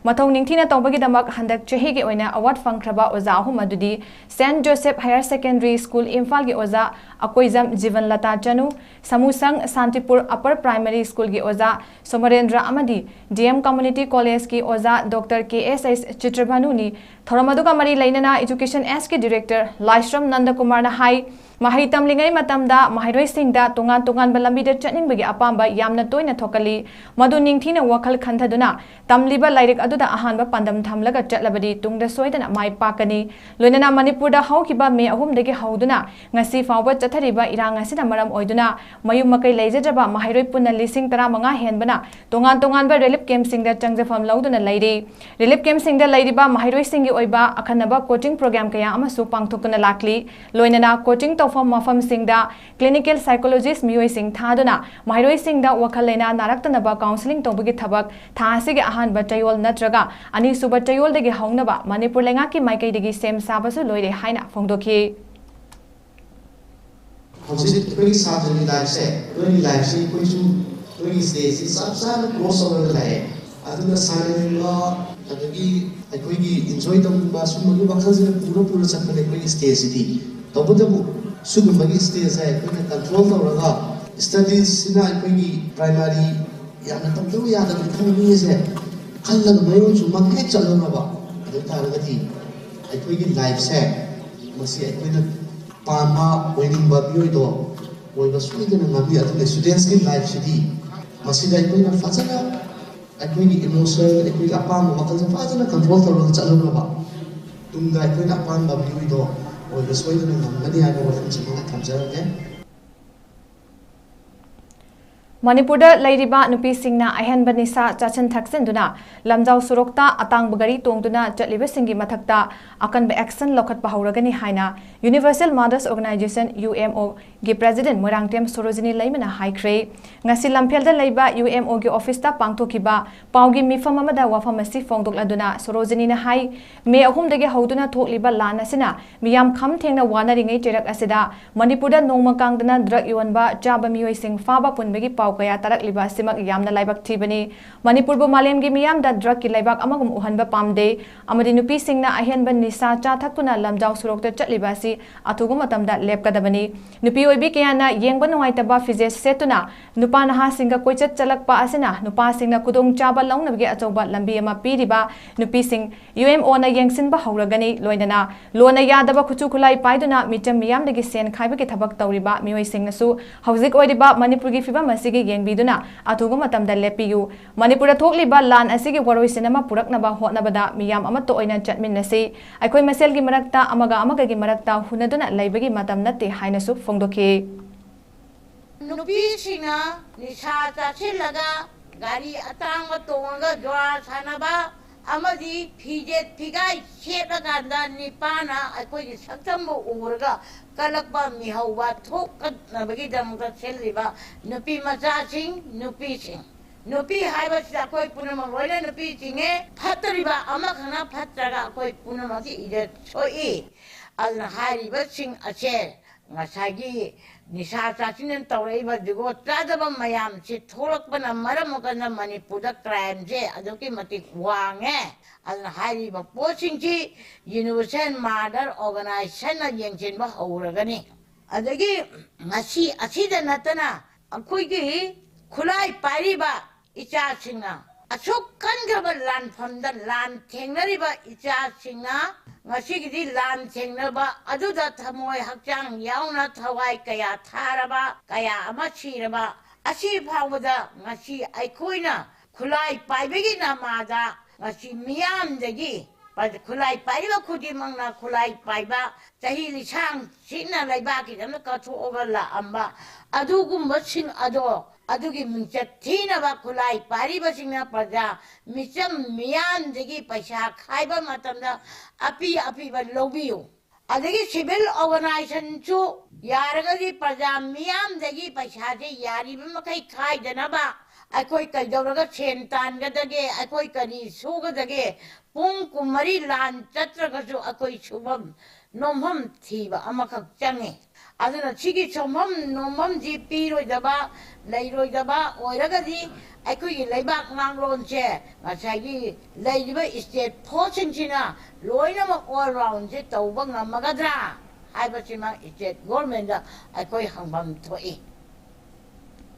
ꯃꯊꯧ ꯅꯤꯡꯊꯤꯅ ꯇꯧꯕꯒꯤꯗꯃꯛ ꯍꯟꯗꯛ ꯆꯍꯤꯒꯤ ꯑꯣꯏꯅ ꯑꯦꯋꯥꯔꯗ ꯐꯪꯈ꯭ꯔꯕ ꯑꯣꯖꯥ ꯑꯍꯨꯝ ꯑꯗꯨꯗꯤ saint Joseph higher secondary school ꯏꯝꯐꯥꯜꯒꯤ ꯑꯣꯖꯥ ꯑꯀꯣꯏꯖꯝ ꯖꯤꯕꯟꯂꯇꯥ ꯆꯅꯨ, ꯁꯃꯨꯁꯪ ꯁꯥꯟꯇꯤꯄꯨꯔ ꯑꯄꯔ ꯄ꯭ꯔꯥꯏꯃꯔꯤ ꯁ꯭ꯀꯨꯜꯒꯤ ꯑꯣꯖꯥ ꯁꯣꯃꯔꯦꯟꯗ꯭ꯔ ꯑꯃꯗꯤ ꯗꯤ ꯑꯦꯝ ꯀꯝꯃ꯭ꯌꯨꯅꯤꯇꯤ ꯀꯣꯂꯦꯖꯀꯤ ꯑꯣꯖꯥ ꯗꯣꯛꯇꯔ ꯀꯦ ꯑꯦꯁ ꯑꯩꯆ ꯆꯤꯇ꯭ꯔꯚꯥꯅꯨꯅꯤ꯫ ꯊꯧꯔꯝ ꯑꯗꯨꯒ ꯃꯔꯤ ꯂꯩꯅꯅ ꯏꯖꯨꯀꯦꯁꯟ ꯑꯦꯁꯀꯤ ꯗꯤꯔꯦꯛꯇꯔ ꯂꯥꯏꯁ꯭ꯔꯝ ꯅꯟꯗꯀꯨꯃꯥꯔꯅ ꯍꯥꯏ, ꯃꯍꯩ ꯇꯝꯂꯤꯉꯩ ꯃꯇꯝꯗ ꯃꯍꯩꯔꯣꯏꯁꯤꯡꯗ ꯇꯣꯉꯥꯟ ꯇꯣꯉꯥꯟꯕ ꯂꯝꯕꯤꯗ ꯆꯠꯅꯤꯡꯕꯒꯤ ꯑꯄꯥꯝꯕ ꯌꯥꯝꯅ ꯇꯣꯏꯅ ꯊꯣꯛꯀꯜꯂꯤ꯫ ꯃꯗꯨ ꯅꯤꯡꯊꯤꯅ ꯋꯥꯈꯜ ꯈꯟꯊꯗꯨꯅ ꯇꯝꯂꯤꯕ ꯂꯥꯏꯔꯤꯛ ꯑꯗꯨꯗ ꯑꯍꯥꯟꯕ ꯄꯥꯟꯗꯝ ꯊꯝꯂꯒ ꯆꯠꯂꯕꯗꯤ ꯇꯨꯡꯗ ꯁꯣꯏꯗꯅ ꯃꯥꯏ ꯄꯥꯛꯀꯅꯤ꯫ ꯂꯣꯏꯅꯅ ꯃꯅꯤꯄꯨꯔꯗ ꯍꯧꯈꯤꯕ ꯃꯦ ꯑꯍꯨꯝꯗꯒꯤ ꯍꯧꯗꯨꯅ ꯉꯁꯤ ꯐꯥꯎꯕ ꯆꯠꯊꯔꯤꯕ ꯏꯔꯥꯡ ꯑꯁꯤꯅ ꯃꯔꯝ ꯑꯣꯏꯗꯨꯅ ꯃꯌꯨꯝ ꯃꯀꯩ ꯂꯩꯖꯗ꯭ꯔꯕ ꯃꯍꯩꯔꯣꯏ ꯄꯨꯟꯅ ꯂꯤꯁꯤꯡ ꯇꯔꯥꯃꯉꯥ ꯍꯦꯟꯕꯅ ꯇꯣꯉꯥꯟ ꯇꯣꯉꯥꯟꯕ ꯔꯤꯂꯤꯐ ꯀꯦꯝꯞꯁꯤꯡꯗ ꯆꯪꯖꯐꯝ ꯂꯧꯗꯨꯅ ꯂꯩꯔꯤ꯫ ꯔꯤꯂꯤꯐ ꯀꯦꯝꯞꯁꯤꯡꯗ ꯂꯩꯔꯤꯕ ꯃꯍꯩꯔꯣꯏꯁꯤꯡꯒꯤ ꯑꯣꯏꯕ ꯑꯈꯟꯅꯕ ꯀꯣꯆꯤꯡ ꯄ꯭ꯔꯣꯒ꯭ꯔꯥꯝ ꯀꯌꯥ ꯑꯃꯁꯨ ꯄꯥꯡꯊꯣꯛꯇꯨꯅ ꯂꯥꯛꯂꯤ꯫ ꯂꯣꯏꯅꯅ ꯀꯣꯆꯤꯡ ꯇꯧꯐꯝ ꯃꯐꯝꯁꯤꯡꯗ ꯀ꯭ꯂꯤꯅꯤꯀꯦꯜ ꯁꯥꯏꯀꯣꯂꯣꯖꯤꯁ꯭ꯠ ꯃꯤꯑꯣꯏꯁꯤꯡ ꯊꯥꯗꯨꯅ ꯃꯍꯩꯔꯣꯏꯁꯤꯡꯗ ꯋꯥꯈꯜ ꯂꯩꯅꯥ ꯅꯥꯔꯛꯇꯅꯕ ꯀꯥꯎꯟꯁꯤꯂꯤꯡ ꯇꯧꯕꯒꯤ ꯊꯕꯛ ꯊꯥ ꯑꯁꯤꯒꯤ ꯑꯍꯥꯟꯕ ꯆꯌꯣꯜ ꯅꯠꯇ꯭ꯔꯒ ꯑꯅꯤꯁꯨꯕ ꯆꯌꯣꯜꯗꯒꯤ ꯍꯧꯅꯕ ꯃꯅꯤꯄꯨꯔ ꯂꯩꯉꯥꯛꯀꯤ ꯃꯥꯏꯀꯩꯗꯒꯤ ꯁꯦꯝ ꯁꯥꯕꯁꯨ ꯂꯣꯏꯔꯦ ꯍꯥꯏꯅ ꯐꯣꯡꯗꯣꯛꯈꯤ꯫ ꯍꯧꯖꯤꯛ ꯑꯩꯈꯣꯏꯒꯤ ꯁꯥꯇ꯭ꯔꯒꯤ ꯂꯥꯏꯐꯁꯦ, ꯅꯣꯏꯒꯤ ꯂꯥꯏꯐꯁꯤ ꯑꯩꯈꯣꯏꯁꯨ ꯅꯣꯏꯒꯤ ꯁ꯭ꯇꯦꯖꯁꯤ ꯆꯞ ꯆꯥꯅ ꯀ꯭ꯔꯣꯁ ꯇꯧꯔꯒ ꯂꯥꯛꯑꯦ꯫ ꯑꯗꯨꯅ ꯁꯥꯟꯅꯅꯤꯡꯕ, ꯑꯗꯒꯤ ꯑꯩꯈꯣꯏꯒꯤ ꯏꯟꯖꯣꯏ ꯇꯧꯅꯤꯡꯕ, ꯁꯨꯝꯕꯒꯤ ꯋꯥꯈꯜꯁꯤꯅ ꯄꯨꯔ ꯄꯨꯔ ꯆꯠꯄꯅꯦ ꯑꯩꯈꯣꯏꯒꯤ ꯁ꯭ꯇꯦꯖꯁꯤꯗꯤ꯫ ꯇꯧꯕꯇꯕꯨ ꯁꯤꯒꯨꯝꯕꯒꯤ ꯁ꯭ꯇꯦꯖꯁꯦ ꯑꯩꯈꯣꯏꯅ ꯀꯟꯇ꯭ꯔꯣꯜ ꯇꯧꯔꯒ, ꯁ꯭ꯇꯗꯤꯁꯁꯤꯅ ꯑꯩꯈꯣꯏꯒꯤ ꯄ꯭ꯔꯥꯏꯃꯥꯔꯤ ꯌꯥꯝꯅ ꯇꯧꯗꯕ ꯌꯥꯗꯕꯅꯤ ꯈꯟꯕ ꯃꯤ ꯑꯁꯦ ꯈꯜꯂꯒ ꯃꯌꯣꯟ ꯆꯨꯝꯕ ꯍꯦꯛ ꯆꯠꯍꯧꯔꯕ ꯑꯗꯨ ꯑꯣꯏ ꯇꯥꯔꯒꯗꯤ ꯑꯩꯈꯣꯏꯒꯤ ꯂꯥꯏꯐꯁꯦ, ꯃꯁꯤ ꯑꯩꯈꯣꯏꯅ ꯄꯥꯝꯕ, ꯑꯣꯏꯅꯤꯡꯕ ꯃꯤꯑꯣꯏꯗꯣ ꯑꯣꯏꯕ ꯁꯣꯏꯗꯅ ꯉꯝꯃꯤ꯫ ꯑꯗꯨꯅ ꯁ꯭ꯇꯨꯗꯦꯟꯁꯀꯤ ꯂꯥꯏꯐꯁꯤꯗꯤ, ꯃꯁꯤꯗ ꯑꯩꯈꯣꯏꯅ ꯐꯖꯅ ꯑꯩꯈꯣꯏꯒꯤ ꯏꯃꯣꯁꯟ, ꯑꯩꯈꯣꯏꯒꯤ ꯑꯄꯥꯝꯕ ꯋꯥꯈꯜꯁꯦ ꯐꯖꯅ ꯀꯟꯇ꯭ꯔꯣꯜ ꯇꯧꯔꯒ ꯆꯠꯍꯧꯔꯕ ꯇꯨꯡꯗ ꯑꯩꯈꯣꯏꯅ ꯑꯄꯥꯝꯕ ꯃꯤꯑꯣꯏꯗꯣ ꯑꯣꯏꯕ ꯁꯣꯏꯗꯅ ꯉꯝꯒꯅꯤ ꯍꯥꯏꯕ ꯋꯥꯐꯝꯁꯤꯃ ꯊꯝꯖꯔꯒꯦ꯫ ꯃꯅꯤꯄꯨꯔꯗ ꯂꯩꯔꯤꯕ ꯅꯨꯄꯤꯁꯤꯡꯅ ꯑꯍꯦꯟꯕ ꯅꯤꯁꯥ ꯆꯥꯁꯤꯟ ꯊꯛꯆꯤꯟꯗꯨꯅ ꯂꯝꯖꯥꯎ ꯁꯣꯔꯣꯛꯇ ꯑꯇꯥꯡꯕ ꯒꯥꯔꯤ ꯇꯣꯡꯗꯨꯅ ꯆꯠꯂꯤꯕꯁꯤꯡꯒꯤ ꯃꯊꯛꯇ ꯑꯀꯟꯕ action ꯂꯧꯈꯠꯄ ꯍꯧꯔꯒꯅꯤ ꯍꯥꯏꯅ Universal Mothers Organization, UMO, ꯒꯤ President ꯃꯣꯏꯔꯥꯡꯊꯦꯝ ꯁꯣꯔꯣꯖꯤꯅꯤ ꯂꯩꯃꯅ ꯍꯥꯏꯈ꯭ꯔꯦ꯫ ꯉꯁꯤ ꯂꯝꯐꯦꯜꯗ ꯂꯩꯕ UMO ꯒꯤ office ꯇ ꯄꯥꯡꯊꯣꯛꯈꯤꯕ ꯄꯥꯎꯒꯤ ꯃꯤꯐꯝ ꯑꯃꯗ ꯋꯥꯐꯝ ꯑꯁꯤ ꯐꯣꯡꯗꯣꯛꯂꯗꯨꯅ ꯁꯣꯔꯣꯖꯤꯅꯤꯅ ꯍꯥꯏ, ꯃꯦ ꯑꯍꯨꯝꯗꯒꯤ ꯍꯧꯗꯨꯅ ꯊꯣꯛꯂꯤꯕ ꯂꯥꯟ ꯑꯁꯤꯅ ꯃꯤꯌꯥꯝ ꯈꯝ ꯊꯦꯡꯅ ꯋꯥꯅꯔꯤꯉꯩ ꯆꯩꯔꯛ ꯑꯁꯤꯗ ꯃꯅꯤꯄꯨꯔꯗ ꯅꯣꯡꯃ ꯀꯥꯡꯗꯅ drug ꯌꯣꯟꯕ, ꯆꯥꯕ ꯃꯤꯑꯣꯏꯁꯤꯡ ꯐꯥꯕ ꯄꯨꯟꯕꯒꯤ ꯄꯥꯎ ꯀꯌꯥ ꯇꯥꯔꯛꯂꯤꯕ ꯑꯁꯤꯃꯛ ꯌꯥꯝꯅ ꯂꯥꯏꯕꯛ ꯊꯤꯕꯅꯤ꯫ ꯃꯅꯤꯄꯨꯔꯕꯨ ꯃꯥꯂꯦꯝꯒꯤ ꯃꯤꯌꯥꯝꯗ drug ꯀꯤ ꯂꯩꯕꯥꯛ ꯑꯃꯒꯨꯝ ꯎꯍꯟꯕ ꯄꯥꯝꯗꯦ ꯑꯃꯗꯤ ꯅꯨꯄꯤꯁꯤꯡꯅ ꯑꯍꯦꯟꯕ ꯅꯤꯁꯥ ꯆꯥ ꯊꯛꯇꯨꯅ ꯂꯝꯖꯥꯎ ꯁꯣꯔꯣꯛꯇ ꯆꯠꯂꯤꯕ ꯑꯁꯤ ꯑꯊꯨꯕ ꯃꯇꯝꯗ ꯂꯦꯞꯀꯗꯕꯅꯤ꯫ ꯅꯨꯄꯤ ꯑꯣꯏꯕꯤ ꯀꯌꯥꯅ ꯌꯦꯡꯕ ꯅꯨꯡꯉꯥꯏꯇꯕ ꯐꯤꯖꯦꯠ ꯁꯦꯠꯇꯨꯅ ꯅꯨꯄꯥ ꯅꯍꯥꯁꯤꯡꯒ ꯀꯣꯏꯆꯠ ꯆꯠꯂꯛꯄ ꯑꯁꯤꯅ ꯅꯨꯄꯥꯁꯤꯡꯅ ꯈꯨꯗꯣꯡꯆꯥꯕ ꯂꯧꯅꯕꯒꯤ ꯑꯆꯧꯕ ꯂꯝꯕꯤ ꯑꯃ ꯄꯤꯔꯤꯕ ꯅꯨꯄꯤꯁꯤꯡ UMO ꯅ ꯌꯦꯡꯁꯤꯟꯕ ꯍꯧꯔꯒꯅꯤ꯫ ꯂꯣꯏꯅꯅ ꯂꯣꯟꯅ ꯌꯥꯗꯕ ꯈꯨꯠꯁꯨ ꯈꯨꯠꯂꯥꯏ ꯄꯥꯏꯗꯨꯅ ꯃꯤꯆꯝ ꯃꯤꯌꯥꯝꯗꯒꯤ ꯁꯦꯟ ꯈꯥꯏꯕꯒꯤ ꯊꯕꯛ ꯇꯧꯔꯤꯕ ꯃꯤꯑꯣꯏꯁꯤꯡꯅꯁꯨ ꯍꯧꯖꯤꯛ ꯑꯣꯏꯔꯤꯕ ꯃꯅꯤꯄꯨꯔꯒꯤ ꯐꯤꯕꯝ ꯑꯁꯤꯒꯤ ꯌꯦꯡꯕꯤꯗꯨꯅ ꯑꯊꯨꯕ ꯃꯇꯝꯗ ꯂꯦꯞꯄꯤꯌꯨ꯫ ꯃꯅꯤꯄꯨꯔꯗ ꯊꯣꯛꯂꯤꯕ ꯂꯥꯟ ꯑꯁꯤꯒꯤ ꯋꯥꯔꯣꯏꯁꯤꯟ ꯑꯃ ꯄꯨꯔꯛꯅꯕ ꯍꯣꯠꯅꯕꯗ ꯃꯤꯌꯥꯝ ꯑꯃꯠꯇ ꯑꯣꯏꯅ ꯆꯠꯃꯤꯟꯅꯁꯤ꯫ ꯑꯩꯈꯣꯏ ꯃꯁꯦꯜꯒꯤ ꯃꯔꯛꯇ ꯑꯃꯒ ꯑꯃꯒꯒꯤ ꯃꯔꯛꯇ ꯍꯨꯟꯅꯗꯨꯅ ꯂꯩꯕꯒꯤ ꯃꯇꯝ ꯅꯠꯇꯦ ꯍꯥꯏꯅꯁꯨ ꯐꯣꯡꯗꯣꯛꯈꯤ꯫ ꯅꯨꯄꯤꯁꯤꯡꯅ ꯅꯤꯁꯥ ꯆꯥꯁꯤꯜꯂꯒ ꯒꯥꯔꯤ ꯑꯇꯥꯡꯕ ꯇꯣꯡꯉꯒ ꯖꯨꯋꯥꯔ ꯁꯥꯟꯅꯕ ꯑꯃꯗꯤ ꯐꯤꯖꯦꯠ ꯐꯤꯒꯥꯏ ꯁꯦꯠꯂꯀꯥꯟꯗ ꯅꯤꯄꯥꯅ ꯑꯩꯈꯣꯏꯒꯤ ꯁꯛꯇꯝꯕꯨ ꯎꯔꯒ ꯀꯜꯂꯛꯄ ꯃꯤꯍꯧꯕ ꯊꯣꯛꯇꯅꯕꯒꯤꯗꯃꯛꯇ ꯁꯤꯜꯂꯤꯕ ꯅꯨꯄꯤ ꯃꯆꯥꯁꯤꯡ, ꯅꯨꯄꯤꯁꯤꯡ, ꯅꯨꯄꯤ ꯍꯥꯏꯕꯁꯤꯗ ꯑꯩꯈꯣꯏ ꯄꯨꯝꯅꯃꯛ ꯂꯣꯏꯅ ꯅꯨꯄꯤ ꯆꯤꯡꯉꯦ꯫ ꯐꯠꯇꯔꯤꯕ ꯑꯃꯈꯛꯅ ꯐꯠꯇ꯭ꯔꯒ ꯑꯩꯈꯣꯏ ꯄꯨꯝꯅꯃꯛꯀꯤ ꯏꯖꯠ ꯁꯣꯛꯏ꯫ ꯑꯗꯨꯅ ꯍꯥꯏꯔꯤꯕꯁꯤꯡ ꯑꯁꯦ ꯉꯁꯥꯏꯒꯤ ꯅꯤꯁꯥ ꯆꯥꯁꯤꯟꯅ ꯇꯧꯔꯛꯏꯕ ꯖꯨꯒꯣꯠ ꯆꯥꯗꯕ ꯃꯌꯥꯝꯁꯤ ꯊꯣꯛꯂꯛꯄꯅ ꯃꯔꯝ ꯑꯣꯏꯔꯀꯥꯟꯗ ꯃꯅꯤꯄꯨꯔꯗ ꯀ꯭ꯔꯥꯏꯝꯁꯦ ꯑꯗꯨꯛꯀꯤ ꯃꯇꯤꯛ ꯋꯥꯡꯉꯦ꯫ ꯑꯗꯨꯅ ꯍꯥꯏꯔꯤꯕ ꯄꯣꯠꯁꯤꯡꯁꯤ ꯌꯨꯅꯤꯚꯔꯁꯦꯜ ꯃꯥꯗꯔ ꯑꯣꯔꯒꯅꯥꯏꯖꯦꯁꯟꯅ ꯌꯦꯡꯁꯤꯟꯕ ꯍꯧꯔꯒꯅꯤ꯫ ꯑꯗꯒꯤ ꯉꯁꯤ ꯑꯁꯤꯗ ꯅꯠꯇꯅ ꯑꯩꯈꯣꯏꯒꯤ ꯈꯨꯠꯂꯥꯏ ꯄꯥꯏꯔꯤꯕ ꯏꯆꯥꯁꯤꯡꯅ ꯑꯁꯨꯛ ꯀꯟꯈ꯭ꯔꯕ ꯂꯥꯟꯐꯝꯗ ꯂꯥꯟ ꯊꯦꯡꯅꯔꯤꯕ ꯏꯆꯥꯁꯤꯡꯅ ꯉꯁꯤꯒꯤꯗꯤ ꯂꯥꯟ ꯊꯦꯡꯅꯕ ꯑꯗꯨꯗ ꯊꯃꯣꯏ ꯍꯛꯆꯥꯡ ꯌꯥꯎꯅ ꯊꯋꯥꯏ ꯀꯌꯥ ꯊꯥꯔꯕ, ꯀꯌꯥ ꯑꯃ ꯁꯤꯔꯕ ꯑꯁꯤ ꯐꯥꯎꯕꯗ ꯉꯁꯤ ꯑꯩꯈꯣꯏꯅ ꯈꯨꯠꯂꯥꯏ ꯄꯥꯏꯕꯒꯤ ꯅꯃꯥꯗ ꯉꯁꯤ ꯃꯤꯌꯥꯝꯗꯒꯤ ꯄ-, ꯈꯨꯠꯂꯥꯏ ꯄꯥꯏꯔꯤꯕ ꯈꯨꯗꯤꯡꯃꯛꯅ ꯈꯨꯠꯂꯥꯏ ꯄꯥꯏꯕ ꯆꯍꯤ ꯂꯤꯁꯥꯡ ꯁꯤꯠꯅ ꯂꯩꯕꯥꯛꯀꯤꯗꯃꯛ ꯀꯠꯊꯣꯛꯑꯒ ꯂꯥꯛꯑꯝꯕ ꯑꯗꯨꯒꯨꯝꯕꯁꯤꯡ ꯑꯗꯣ, ꯑꯗꯨꯒꯤ ꯃꯤꯡꯆꯠ ꯊꯤꯅꯕ ꯈꯨꯠꯂꯥꯏ ꯄꯥꯏꯔꯤꯕꯁꯤꯡꯅ ꯄ꯭ꯔꯖꯥ ꯃꯤꯆꯝ ꯃꯤꯌꯥꯝꯗꯒꯤ ꯄꯩꯁꯥ ꯈꯥꯏꯕ ꯃꯇꯝꯗ ꯑꯄꯤ ꯑꯄꯤꯕ ꯂꯧꯕꯤꯌꯨ꯫ ꯑꯗꯒꯤ civil organizationꯁꯨ ꯌꯥꯔꯒꯗꯤ ꯄ꯭ꯔꯖꯥ ꯃꯤꯌꯥꯝꯗꯒꯤ ꯄꯩꯁꯥꯁꯦ ꯌꯥꯔꯤꯕ ꯃꯈꯩ ꯈꯥꯏꯗꯅꯕ ꯑꯩꯈꯣꯏ ꯀꯩꯗꯧꯔꯒ ꯁꯦꯟ ꯇꯥꯟꯒꯗꯒꯦ, ꯑꯩꯈꯣꯏ ꯀꯔꯤ ꯁꯨꯒꯗꯒꯦ, ꯄꯨꯡ ꯀꯨꯟꯃꯔꯤ ꯂꯥꯟ ꯆꯠꯇ꯭ꯔꯒꯁꯨ ꯑꯩꯈꯣꯏ ꯁꯨꯐꯝ ꯅꯣꯝꯐꯝ ꯊꯤꯕ ꯑꯃꯈꯛ ꯆꯪꯉꯤ꯫ ꯑꯗꯨꯅ ꯁꯤꯒꯤ ꯁꯨꯐꯝ ꯅꯣꯝꯐꯝꯁꯤ ꯄꯤꯔꯣꯏꯗꯕ, ꯂꯩꯔꯣꯏꯗꯕ ꯑꯣꯏꯔꯒꯗꯤ ꯑꯩꯈꯣꯏꯒꯤ ꯂꯩꯕꯥꯛ ꯉꯥꯛꯂꯣꯟꯁꯦ ꯉꯁꯥꯏꯒꯤ ꯂꯩꯔꯤꯕ state forceꯁꯤꯡꯁꯤꯅ ꯂꯣꯏꯅꯃꯛ all roundꯁꯦ ꯇꯧꯕ ꯉꯝꯃꯒꯗ꯭ꯔꯥ ꯍꯥꯏꯕꯁꯤꯃ state governmentꯗ ꯑꯩꯈꯣꯏ ꯍꯪꯐꯝ ꯊꯣꯛꯏ꯫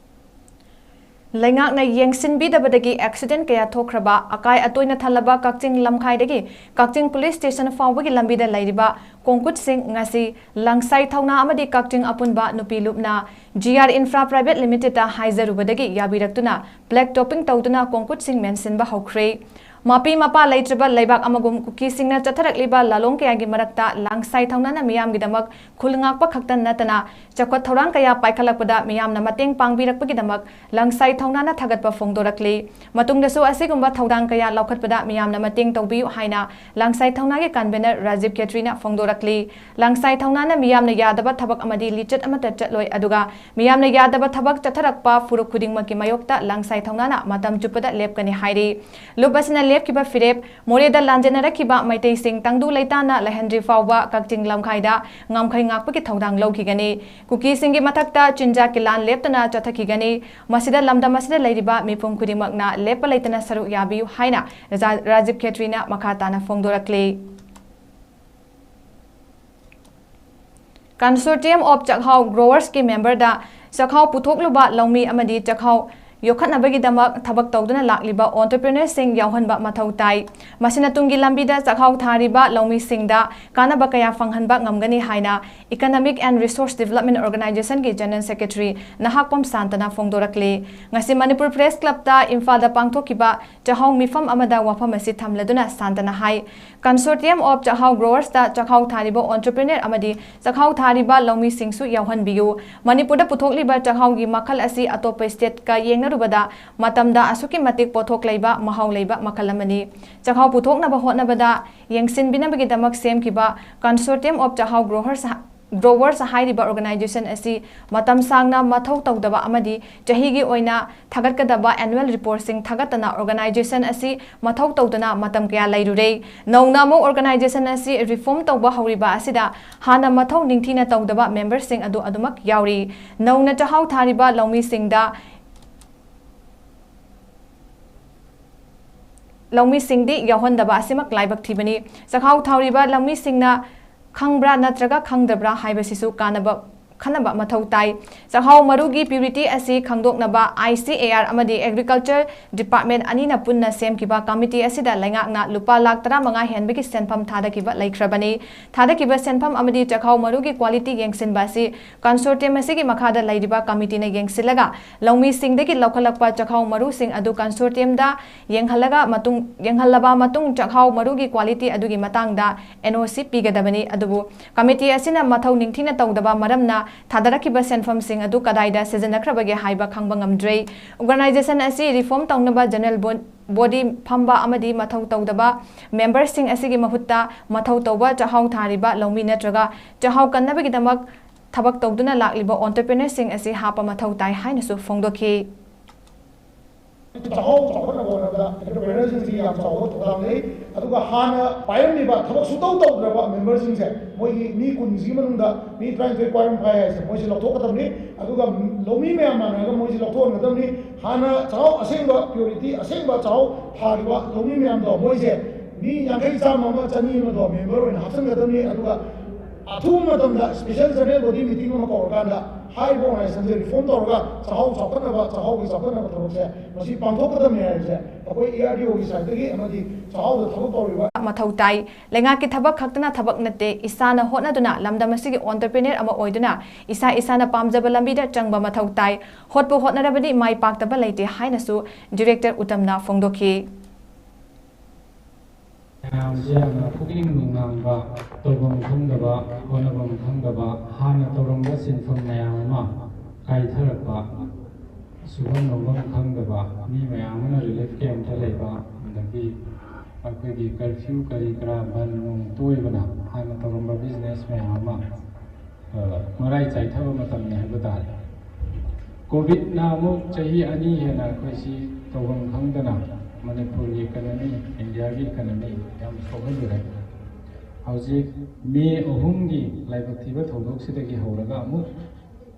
ꯂꯩꯉꯥꯛꯅ ꯌꯦꯡꯁꯤꯟꯕꯤꯗꯕꯗꯒꯤ accident ꯀꯌꯥ ꯊꯣꯛꯈ꯭ꯔꯕ ꯑꯀꯥꯏ ꯑꯇꯣꯏꯅ ꯊꯜꯂꯕ ꯀꯛꯆꯤꯡ ꯂꯝꯈꯥꯏꯗꯒꯤ ꯀꯛꯆꯤꯡ police station ꯐꯥꯎꯕꯒꯤ ꯂꯝꯕꯤꯗ ꯂꯩꯔꯤꯕ ꯀꯣꯡꯀꯨꯠꯁꯤꯡ ꯉꯁꯤ ꯂꯪꯁꯥꯏ ꯊꯧꯅꯥ ꯑꯃꯗꯤ ꯀꯛꯆꯤꯡ ꯑꯄꯨꯟꯕ ꯅꯨꯄꯤ ꯂꯨꯞꯅ G R Infra Private Limitedꯇ ꯍꯥꯏꯖꯔꯨꯕꯗꯒꯤ ꯌꯥꯕꯤꯔꯛꯇꯨꯅ black topping ꯇꯧꯗꯨꯅ ꯀꯣꯡꯀꯨꯠꯁꯤꯡ ꯃꯦꯟꯁꯤꯟꯕ ꯍꯧꯈ꯭ꯔꯦ꯫ ꯃꯄꯤ ꯃꯄꯥ ꯂꯩꯇ꯭ꯔꯕ ꯂꯩꯕꯥꯛ ꯑꯃꯒꯨꯝ ꯀꯨꯀꯤꯁꯤꯡꯅ ꯆꯠꯊꯔꯛꯂꯤꯕ ꯂꯥꯂꯣꯡ ꯀꯌꯥꯒꯤ ꯃꯔꯛꯇ ꯂꯥꯡꯁꯥꯏ ꯊꯧꯅꯥꯅ ꯃꯤꯌꯥꯝꯒꯤꯗꯃꯛ ꯈꯨꯜ ꯉꯥꯛꯄ ꯈꯛꯇ ꯅꯠꯇꯅ ꯆꯥꯎꯈꯠ ꯊꯧꯔꯥꯡ ꯀꯌꯥ ꯄꯥꯏꯈꯠꯂꯛꯄꯗ ꯃꯤꯌꯥꯝꯅ ꯃꯇꯦꯡ ꯄꯥꯡꯕꯤꯔꯛꯄꯒꯤꯗꯃꯛ ꯂꯥꯡꯁꯥꯏ ꯊꯧꯅꯥꯅ ꯊꯥꯒꯠꯄ ꯐꯣꯡꯗꯣꯔꯛꯂꯤ꯫ ꯃꯇꯨꯡꯗꯁꯨ ꯑꯁꯤꯒꯨꯝꯕ ꯊꯧꯗꯥꯡ ꯀꯌꯥ ꯂꯧꯈꯠꯄꯗ ꯃꯤꯌꯥꯝꯅ ꯃꯇꯦꯡ ꯇꯧꯕꯤꯌꯨ ꯍꯥꯏꯅ ꯂꯥꯡꯁꯥꯏ ꯊꯧꯅꯥꯒꯤ convener ꯔꯥꯖꯤꯕ ꯈꯦꯇ꯭ꯔꯤꯅ ꯐꯣꯡꯗꯣꯔꯛꯂꯤ꯫ ꯂꯥꯡꯁꯥꯏ ꯊꯧꯅꯥꯅ ꯃꯤꯌꯥꯝꯅ ꯌꯥꯗꯕ ꯊꯕꯛ ꯑꯃꯗꯤ ꯂꯤꯆꯠ ꯑꯃꯠꯇ ꯆꯠꯂꯣꯏ, ꯑꯗꯨꯒ ꯃꯤꯌꯥꯝꯅ ꯌꯥꯗꯕ ꯊꯕꯛ ꯆꯠꯊꯔꯛꯄ ꯐꯨꯔꯨꯞ ꯈꯨꯗꯤꯡꯃꯛꯀꯤ ꯃꯥꯌꯣꯛꯇ ꯂꯥꯡꯁꯥꯏ ꯊꯧꯅꯥꯅ ꯃꯇꯝ ꯆꯨꯞꯄꯗ ꯂꯦꯞꯀꯅꯤ ꯍꯥꯏꯔꯤ꯫ ꯂꯨꯞ ꯑꯁꯤꯅ ꯂꯦꯞꯈꯤꯕ ꯐꯤꯔꯦꯞ ꯃꯣꯔꯦꯗ ꯂꯥꯟꯖꯦꯟꯅꯔꯛꯈꯤꯕ ꯃꯩꯇꯩꯁꯤꯡ ꯇꯪꯗꯨ ꯂꯩꯇꯥꯅ ꯂꯩꯍꯟꯗ꯭ꯔꯤ ꯐꯥꯎꯕ ꯀꯛꯆꯤꯡ ꯂꯝꯈꯥꯏꯗ ꯉꯝꯈꯩ ꯉꯥꯛꯄꯒꯤ ꯊꯧꯗꯥꯡ ꯂꯧꯈꯤꯒꯅꯤ꯫ ꯀꯨꯀꯤꯁꯤꯡꯒꯤ ꯃꯊꯛꯇ ꯆꯤꯟꯖꯥꯛꯀꯤ ꯂꯥꯟ ꯂꯦꯞꯇꯅ ꯆꯠꯊꯈꯤꯒꯅꯤ꯫ ꯃꯁꯤꯗ ꯂꯝꯗꯝ ꯑꯁꯤꯗ ꯂꯩꯔꯤꯕ ꯃꯤꯄꯨꯝ ꯈꯨꯗꯤꯡꯃꯛꯅ ꯂꯦꯞꯄ ꯂꯩꯇꯅ ꯁꯔꯨꯛ ꯌꯥꯕꯤꯌꯨ ꯍꯥꯏꯅ ꯔꯥꯖꯤꯕ ꯈꯦꯇ꯭ꯔꯤꯅ ꯃꯈꯥ ꯇꯥꯅ ꯐꯣꯡꯗꯣꯔꯛꯂꯤ꯫ Consortium of Chakhao Growersꯀꯤ memberꯗ ꯆꯥꯛꯍꯥꯎ ꯄꯨꯊꯣꯛꯂꯨꯕ ꯂꯧꯃꯤ ꯑꯃꯗꯤ ꯆꯥꯛꯍꯥꯎ ꯌꯣꯛꯈꯠꯅꯕꯒꯤꯗꯃꯛ ꯊꯕꯛ ꯇꯧꯗꯨꯅ ꯂꯥꯛꯂꯤꯕ entrepreneurꯁꯤꯡ ꯌꯥꯎꯍꯟꯕ ꯃꯊꯧ ꯇꯥꯏ꯫ ꯃꯁꯤꯅ ꯇꯨꯡꯒꯤ ꯂꯝꯕꯤꯗ ꯆꯥꯛꯍꯥꯎ ꯊꯥꯔꯤꯕ ꯂꯧꯃꯤꯁꯤꯡꯗ ꯀꯥꯟꯅꯕ ꯀꯌꯥ ꯐꯪꯍꯟꯕ ꯉꯝꯒꯅꯤ ꯍꯥꯏꯅ Economic and Resource Development Organizationꯒꯤ General Secretary Nahakpam ꯁꯥꯟꯇꯅ ꯐꯣꯡꯗꯣꯔꯛꯂꯤ꯫ ꯉꯁꯤ ꯃꯅꯤꯄꯨꯔ Press Clubꯇ ꯏꯝꯐꯥꯜꯗ ꯄꯥꯡꯊꯣꯛꯈꯤꯕ ꯆꯥꯛꯍꯥꯎ ꯃꯤꯐꯝ ꯑꯃꯗ ꯋꯥꯐꯝ ꯑꯁꯤ ꯊꯝꯂꯗꯨꯅ ꯁꯥꯟꯇꯅ ꯍꯥꯏ, Consortium of Chakhao Growersꯇ ꯆꯥꯛꯍꯥꯎ ꯊꯥꯔꯤꯕ entrepreneur ꯑꯃꯗꯤ ꯆꯥꯛꯍꯥꯎ ꯊꯥꯔꯤꯕ ꯂꯧꯃꯤꯁꯤꯡꯁꯨ ꯌꯥꯎꯍꯟꯕꯤꯌꯨ꯫ ꯃꯅꯤꯄꯨꯔꯗ ꯄꯨꯊꯣꯛꯂꯤꯕ ꯆꯥꯛꯍꯥꯎꯒꯤ ꯃꯈꯜ ꯑꯁꯤ ꯑꯇꯣꯞꯄ stateꯀ ꯌꯦꯡꯅꯔꯨꯕꯗ ꯃꯇꯝꯗ ꯑꯁꯨꯛꯀꯤ ꯃꯇꯤꯛ ꯄꯣꯠꯊꯣꯛ ꯂꯩꯕ, ꯃꯍꯥꯎ ꯂꯩꯕ ꯃꯈꯜ ꯑꯃꯅꯤ꯫ ꯆꯥꯛꯍꯥꯎ ꯄꯨꯊꯣꯛꯅꯕ ꯍꯣꯠꯅꯕꯗ ꯌꯦꯡꯁꯤꯟꯕꯤꯅꯕꯒꯤꯗꯃꯛ ꯁꯦꯝꯈꯤꯕ Consortium of Chakhao Growers Growers ꯍꯥꯏꯔꯤꯕ organization ꯑꯁꯤ ꯃꯇꯝ ꯁꯥꯡꯅ ꯃꯊꯧ ꯇꯧꯗꯕ ꯑꯃꯗꯤ ꯆꯍꯤꯒꯤ ꯑꯣꯏꯅ ꯊꯥꯒꯠꯀꯗꯕ annual reportꯁꯤꯡ ꯊꯥꯒꯠꯇꯅ organization ꯑꯁꯤ ꯃꯊꯧ ꯇꯧꯗꯅ ꯃꯇꯝ ꯀꯌꯥ ꯂꯩꯔꯨꯔꯦ꯫ ꯅꯧꯅ ꯑꯃꯨꯛ organization ꯑꯁꯤ reform ꯇꯧꯕ ꯍꯧꯔꯤꯕ ꯑꯁꯤꯗ ꯍꯥꯟꯅ ꯃꯊꯧ ꯅꯤꯡꯊꯤꯅ ꯇꯧꯗꯕ memberꯁꯤꯡ ꯑꯗꯨ ꯑꯗꯨꯃꯛ ꯌꯥꯎꯔꯤ꯫ ꯅꯧꯅ ꯆꯥꯛꯍꯥꯎ ꯊꯥꯔꯤꯕ ꯂꯧꯃꯤꯁꯤꯡꯗ ꯂꯧꯃꯤꯁꯤꯡꯗꯤ ꯌꯥꯎꯍꯟꯗꯕ ꯑꯁꯤꯃꯛ ꯂꯥꯏꯕꯛ ꯊꯤꯕꯅꯤ꯫ ꯆꯥꯛꯍꯥꯎ ꯊꯥꯔꯤꯕ ꯂꯧꯃꯤꯁꯤꯡꯅ ꯈꯪꯕ꯭ꯔꯥ ꯅꯠꯇ꯭ꯔꯒ ꯈꯪꯗꯕ꯭ꯔꯥ ꯍꯥꯏꯕꯁꯤꯁꯨ ꯀꯥꯟꯅꯕ ꯈꯟꯅꯕ ꯃꯊꯧ ꯇꯥꯏ꯫ ꯆꯥꯛꯍꯥꯎ ꯃꯔꯨꯒꯤ purity ꯑꯁꯤ ꯈꯪꯗꯣꯛꯅꯕ ICAR ꯑꯃꯗꯤ Agriculture Department ꯑꯅꯤꯅ ꯄꯨꯟꯅ ꯁꯦꯝꯈꯤꯕ committee ꯑꯁꯤꯗ ꯂꯩꯉꯥꯛꯅ ꯂꯨꯄꯥ ꯂꯥꯈ ꯇꯔꯥꯃꯉꯥ ꯍꯦꯟꯕꯒꯤ ꯁꯦꯟꯐꯝ ꯊꯥꯗꯈꯤꯕ ꯂꯩꯈ꯭ꯔꯕꯅꯤ꯫ ꯊꯥꯗꯈꯤꯕ ꯁꯦꯟꯐꯝ ꯑꯃꯗꯤ ꯆꯥꯛꯍꯥꯎ ꯃꯔꯨꯒꯤ quality ꯌꯦꯡꯁꯤꯟꯕ ꯑꯁꯤ consortium ꯑꯁꯤꯒꯤ ꯃꯈꯥꯗ ꯂꯩꯔꯤꯕ committeeꯅ ꯌꯦꯡꯁꯤꯜꯂꯒ ꯂꯧꯃꯤꯁꯤꯡꯗꯒꯤ ꯂꯧꯈꯠꯂꯛꯄ ꯆꯥꯛꯍꯥꯎ ꯃꯔꯨꯁꯤꯡ ꯑꯗꯨ consortiumꯗ ꯌꯦꯡꯍꯜꯂꯒ ꯃꯇꯨꯡ, ꯌꯦꯡꯍꯜꯂꯕ ꯃꯇꯨꯡ ꯆꯥꯛꯍꯥꯎ ꯃꯔꯨꯒꯤ quality ꯑꯗꯨꯒꯤ ꯃꯇꯥꯡꯗ NOC ꯄꯤꯒꯗꯕꯅꯤ꯫ ꯑꯗꯨꯕꯨ committee ꯑꯁꯤꯅ ꯃꯊꯧ ꯅꯤꯡꯊꯤꯅ ꯇꯧꯗꯕ ꯃꯔꯝꯅ ꯊꯥꯗꯔꯛꯈꯤꯕ ꯁꯦꯟꯐꯝꯁꯤꯡ ꯑꯗꯨ ꯀꯗꯥꯏꯗ ꯁꯤꯖꯤꯟꯅꯈ꯭ꯔꯕꯒꯦ ꯍꯥꯏꯕ ꯈꯪꯕ ꯉꯝꯗ꯭ꯔꯦ꯫ Organization ꯑꯁꯤ reform ꯇꯧꯅꯕ general bo-, body ꯐꯝꯕ ꯑꯃꯗꯤ ꯃꯊꯧ ꯇꯧꯗꯕ memberꯁꯤꯡ ꯑꯁꯤꯒꯤ ꯃꯍꯨꯠꯇ ꯃꯊꯧ ꯇꯧꯕ ꯆꯥꯛꯍꯥꯎ ꯊꯥꯔꯤꯕ ꯂꯧꯃꯤ ꯅꯠꯇ꯭ꯔꯒ ꯆꯥꯛꯍꯥꯎ ꯀꯟꯅꯕꯒꯤꯗꯃꯛ ꯊꯕꯛ ꯇꯧꯗꯨꯅ ꯂꯥꯛꯂꯤꯕ entrepreneurꯁꯤꯡ ꯑꯁꯤ ꯍꯥꯞꯄ ꯃꯊꯧ ꯇꯥꯏ ꯍꯥꯏꯅꯁꯨ ꯐꯣꯡꯗꯣꯛꯈꯤ꯫ ꯆꯥꯛꯍꯥꯎ ꯆꯥꯎꯈꯠꯅꯕ ꯍꯣꯠꯅꯕꯗ entrepreneurꯁꯤꯡꯁꯤ ꯌꯥꯝ ꯆꯥꯎꯕ ꯊꯧꯗꯥꯡ ꯂꯩ꯫ ꯑꯗꯨꯒ ꯍꯥꯟꯅ ꯄꯥꯏꯔꯝꯃꯤꯕ ꯊꯕꯛ ꯁꯨꯇꯧ ꯇꯧꯗ꯭ꯔꯕ memberꯁꯤꯡꯁꯦ, ꯃꯣꯏꯒꯤ ꯃꯤ ꯀꯨꯟꯁꯤꯒꯤ ꯃꯅꯨꯡꯗ ꯃꯤ ꯇꯔꯥꯅꯤꯊꯣꯏ ꯄꯥꯏꯔꯝ ꯐꯥꯏ ꯍꯥꯏꯁꯦ ꯃꯣꯏꯁꯦ ꯂꯧꯊꯣꯛꯀꯗꯕꯅꯤ꯫ ꯑꯗꯨꯒ ꯂꯧꯃꯤ ꯃꯌꯥꯝ ꯃꯥꯟꯅꯔꯒ ꯃꯣꯏꯁꯦ ꯂꯧꯊꯣꯛꯍꯟꯒꯗꯕꯅꯤ꯫ ꯍꯥꯟꯅ ꯆꯥꯛꯍꯥꯎ ꯑꯁꯦꯡꯕ purity, ꯑꯁꯦꯡꯕ ꯆꯥꯛꯍꯥꯎ ꯊꯥꯈꯤꯕ ꯂꯧꯃꯤ ꯃꯌꯥꯝꯗꯣ, ꯃꯣꯏꯁꯦ ꯃꯤ ꯌꯥꯡꯈꯩ, ꯆꯥꯝꯃ ꯑꯃ, ꯆꯅꯤ ꯑꯃꯗꯣ member ꯑꯣꯏꯅ ꯍꯥꯞꯆꯤꯟꯒꯗꯕꯅꯤ꯫ ꯑꯗꯨꯒ ꯑꯊꯨꯕ ꯃꯇꯝꯗ special general body meeting ꯑꯃ ꯀꯧꯔꯀꯥꯟꯗ ꯍꯥꯏꯔꯤꯕ organization ꯁꯦ reform ꯇꯧꯔꯒ ꯆꯥꯛꯍꯥꯎ ꯆꯥꯎꯈꯠꯅꯕ, ꯆꯥꯛꯍꯥꯎꯒꯤ ꯆꯥꯎꯈꯠꯅꯕ ꯊꯕꯛꯁꯦ ꯃꯁꯤ ꯄꯥꯡꯊꯣꯛꯀꯗꯕꯅꯤ ꯍꯥꯏꯕꯁꯦ ꯑꯩꯈꯣꯏ A R D O ꯒꯤ side ꯇꯒꯤ ꯑꯃꯗꯤ ꯆꯥꯛꯍꯥꯎꯗ ꯊꯕꯛ ꯇꯧꯔꯤꯕ ꯃꯊꯧ ꯇꯥꯏ꯫ ꯂꯩꯉꯥꯛꯀꯤ ꯊꯕꯛ ꯈꯛꯇꯅ ꯊꯕꯛ ꯅꯠꯇꯦ, ꯏꯁꯥꯅ ꯍꯣꯠꯅꯗꯨꯅ ꯂꯝꯗꯝ ꯑꯁꯤꯒꯤ entrepreneur ꯑꯃ ꯑꯣꯏꯗꯨꯅ ꯏꯁꯥ ꯏꯁꯥꯅ ꯄꯥꯝꯖꯕ ꯂꯝꯕꯤꯗ ꯆꯪꯕ ꯃꯊꯧ ꯇꯥꯏ꯫ ꯍꯣꯠꯄꯨ ꯍꯣꯠꯅꯔꯕꯗꯤ ꯃꯥꯏ ꯄꯥꯛꯇꯕ ꯂꯩꯇꯦ ꯍꯥꯏꯅꯁꯨ director ꯎꯇꯝꯅ ꯐꯣꯡꯗꯣꯛꯈꯤ꯫ ꯃꯌꯥꯝꯁꯦ ꯌꯥꯝꯅ ꯄꯨꯛꯅꯤꯡ ꯅꯨꯡꯅꯥꯡꯕ, ꯇꯧꯐꯝ ꯈꯪꯗꯕ, ꯍꯣꯠꯅꯐꯝ ꯈꯪꯗꯕ, ꯍꯥꯟꯅ ꯇꯧꯔꯝꯕ ꯁꯤꯟꯐꯝ ꯃꯌꯥꯝ ꯑꯃ ꯀꯥꯏꯊꯔꯛꯄ, ꯁꯨꯐꯝ ꯅꯣꯝꯐꯝ ꯈꯪꯗꯕ, ꯃꯤ ꯃꯌꯥꯝ ꯑꯃꯅ relief camp ꯇ ꯂꯩꯕ, ꯑꯗꯒꯤ ꯑꯩꯈꯣꯏꯒꯤ curfew ꯀꯔꯤ ꯀꯔꯥ ꯕꯟ ꯅꯨꯡ ꯇꯣꯏꯕꯅ ꯍꯥꯟꯅ ꯇꯧꯔꯝꯕ business ꯃꯌꯥꯝ ꯑꯃ ꯑ, ꯃꯔꯥꯏ ꯆꯥꯏꯊꯕ ꯃꯇꯝꯅꯤ ꯍꯥꯏꯕ ꯇꯥꯔꯦ꯫ ꯀꯣꯚꯤꯗꯅ ꯑꯃꯨꯛ ꯆꯍꯤ ꯑꯅꯤ ꯍꯦꯟꯅ ꯑꯩꯈꯣꯏꯁꯤ ꯇꯧꯐꯝ ꯈꯪꯗꯅ ꯃꯅꯤꯄꯨꯔꯒꯤ economy, ꯏꯟꯗꯤꯌꯥꯒꯤ economy ꯌꯥꯝ ꯁꯣꯛꯍꯜꯂꯨꯔꯦ꯫ ꯍꯧꯖꯤꯛ ꯃꯦ ꯑꯍꯨꯝꯒꯤ ꯂꯥꯏꯕꯛ ꯊꯤꯕ ꯊꯧꯗꯣꯛꯁꯤꯗꯒꯤ ꯍꯧꯔꯒ ꯑꯃꯨꯛ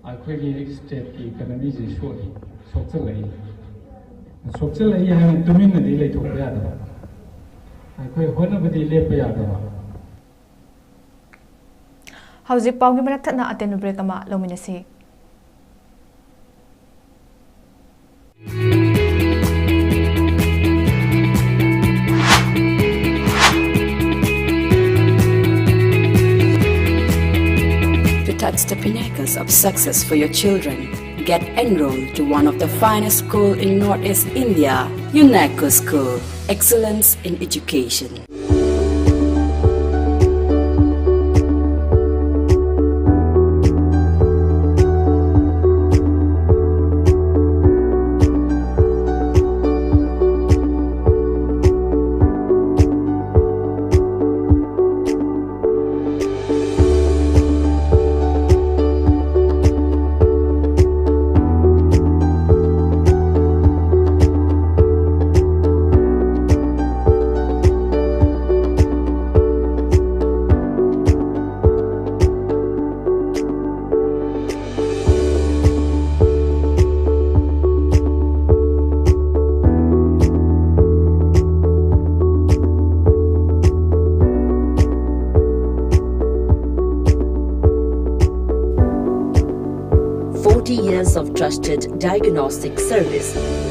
ꯑꯩꯈꯣꯏꯒꯤ state ꯀꯤ economy ꯁꯤ ꯁꯣꯛꯏ, ꯁꯣꯛꯆꯜꯂꯛꯏ꯫ ꯁꯣꯛꯆꯜꯂꯛꯏ ꯍꯥꯏꯅ ꯇꯨꯃꯤꯟꯅꯗꯤ ꯂꯩꯊꯣꯛꯄ ꯌꯥꯗꯕ, ꯑꯩꯈꯣꯏ ꯍꯣꯠꯅꯕꯗꯤ ꯂꯦꯞꯄ ꯌꯥꯗꯕ꯫ ꯍꯧꯖꯤꯛ ꯄꯥꯎꯒꯤ ꯃꯔꯛ ꯊꯠꯅ ꯑꯇꯦꯟꯕ break ꯑꯃ ꯂꯧꯃꯤꯟꯅꯁꯤ꯫ To touch the pinnacles of success for your children, get enrolled to one of the finest school in Northeast India, UNECO School, excellence in education. of trusted diagnostic service,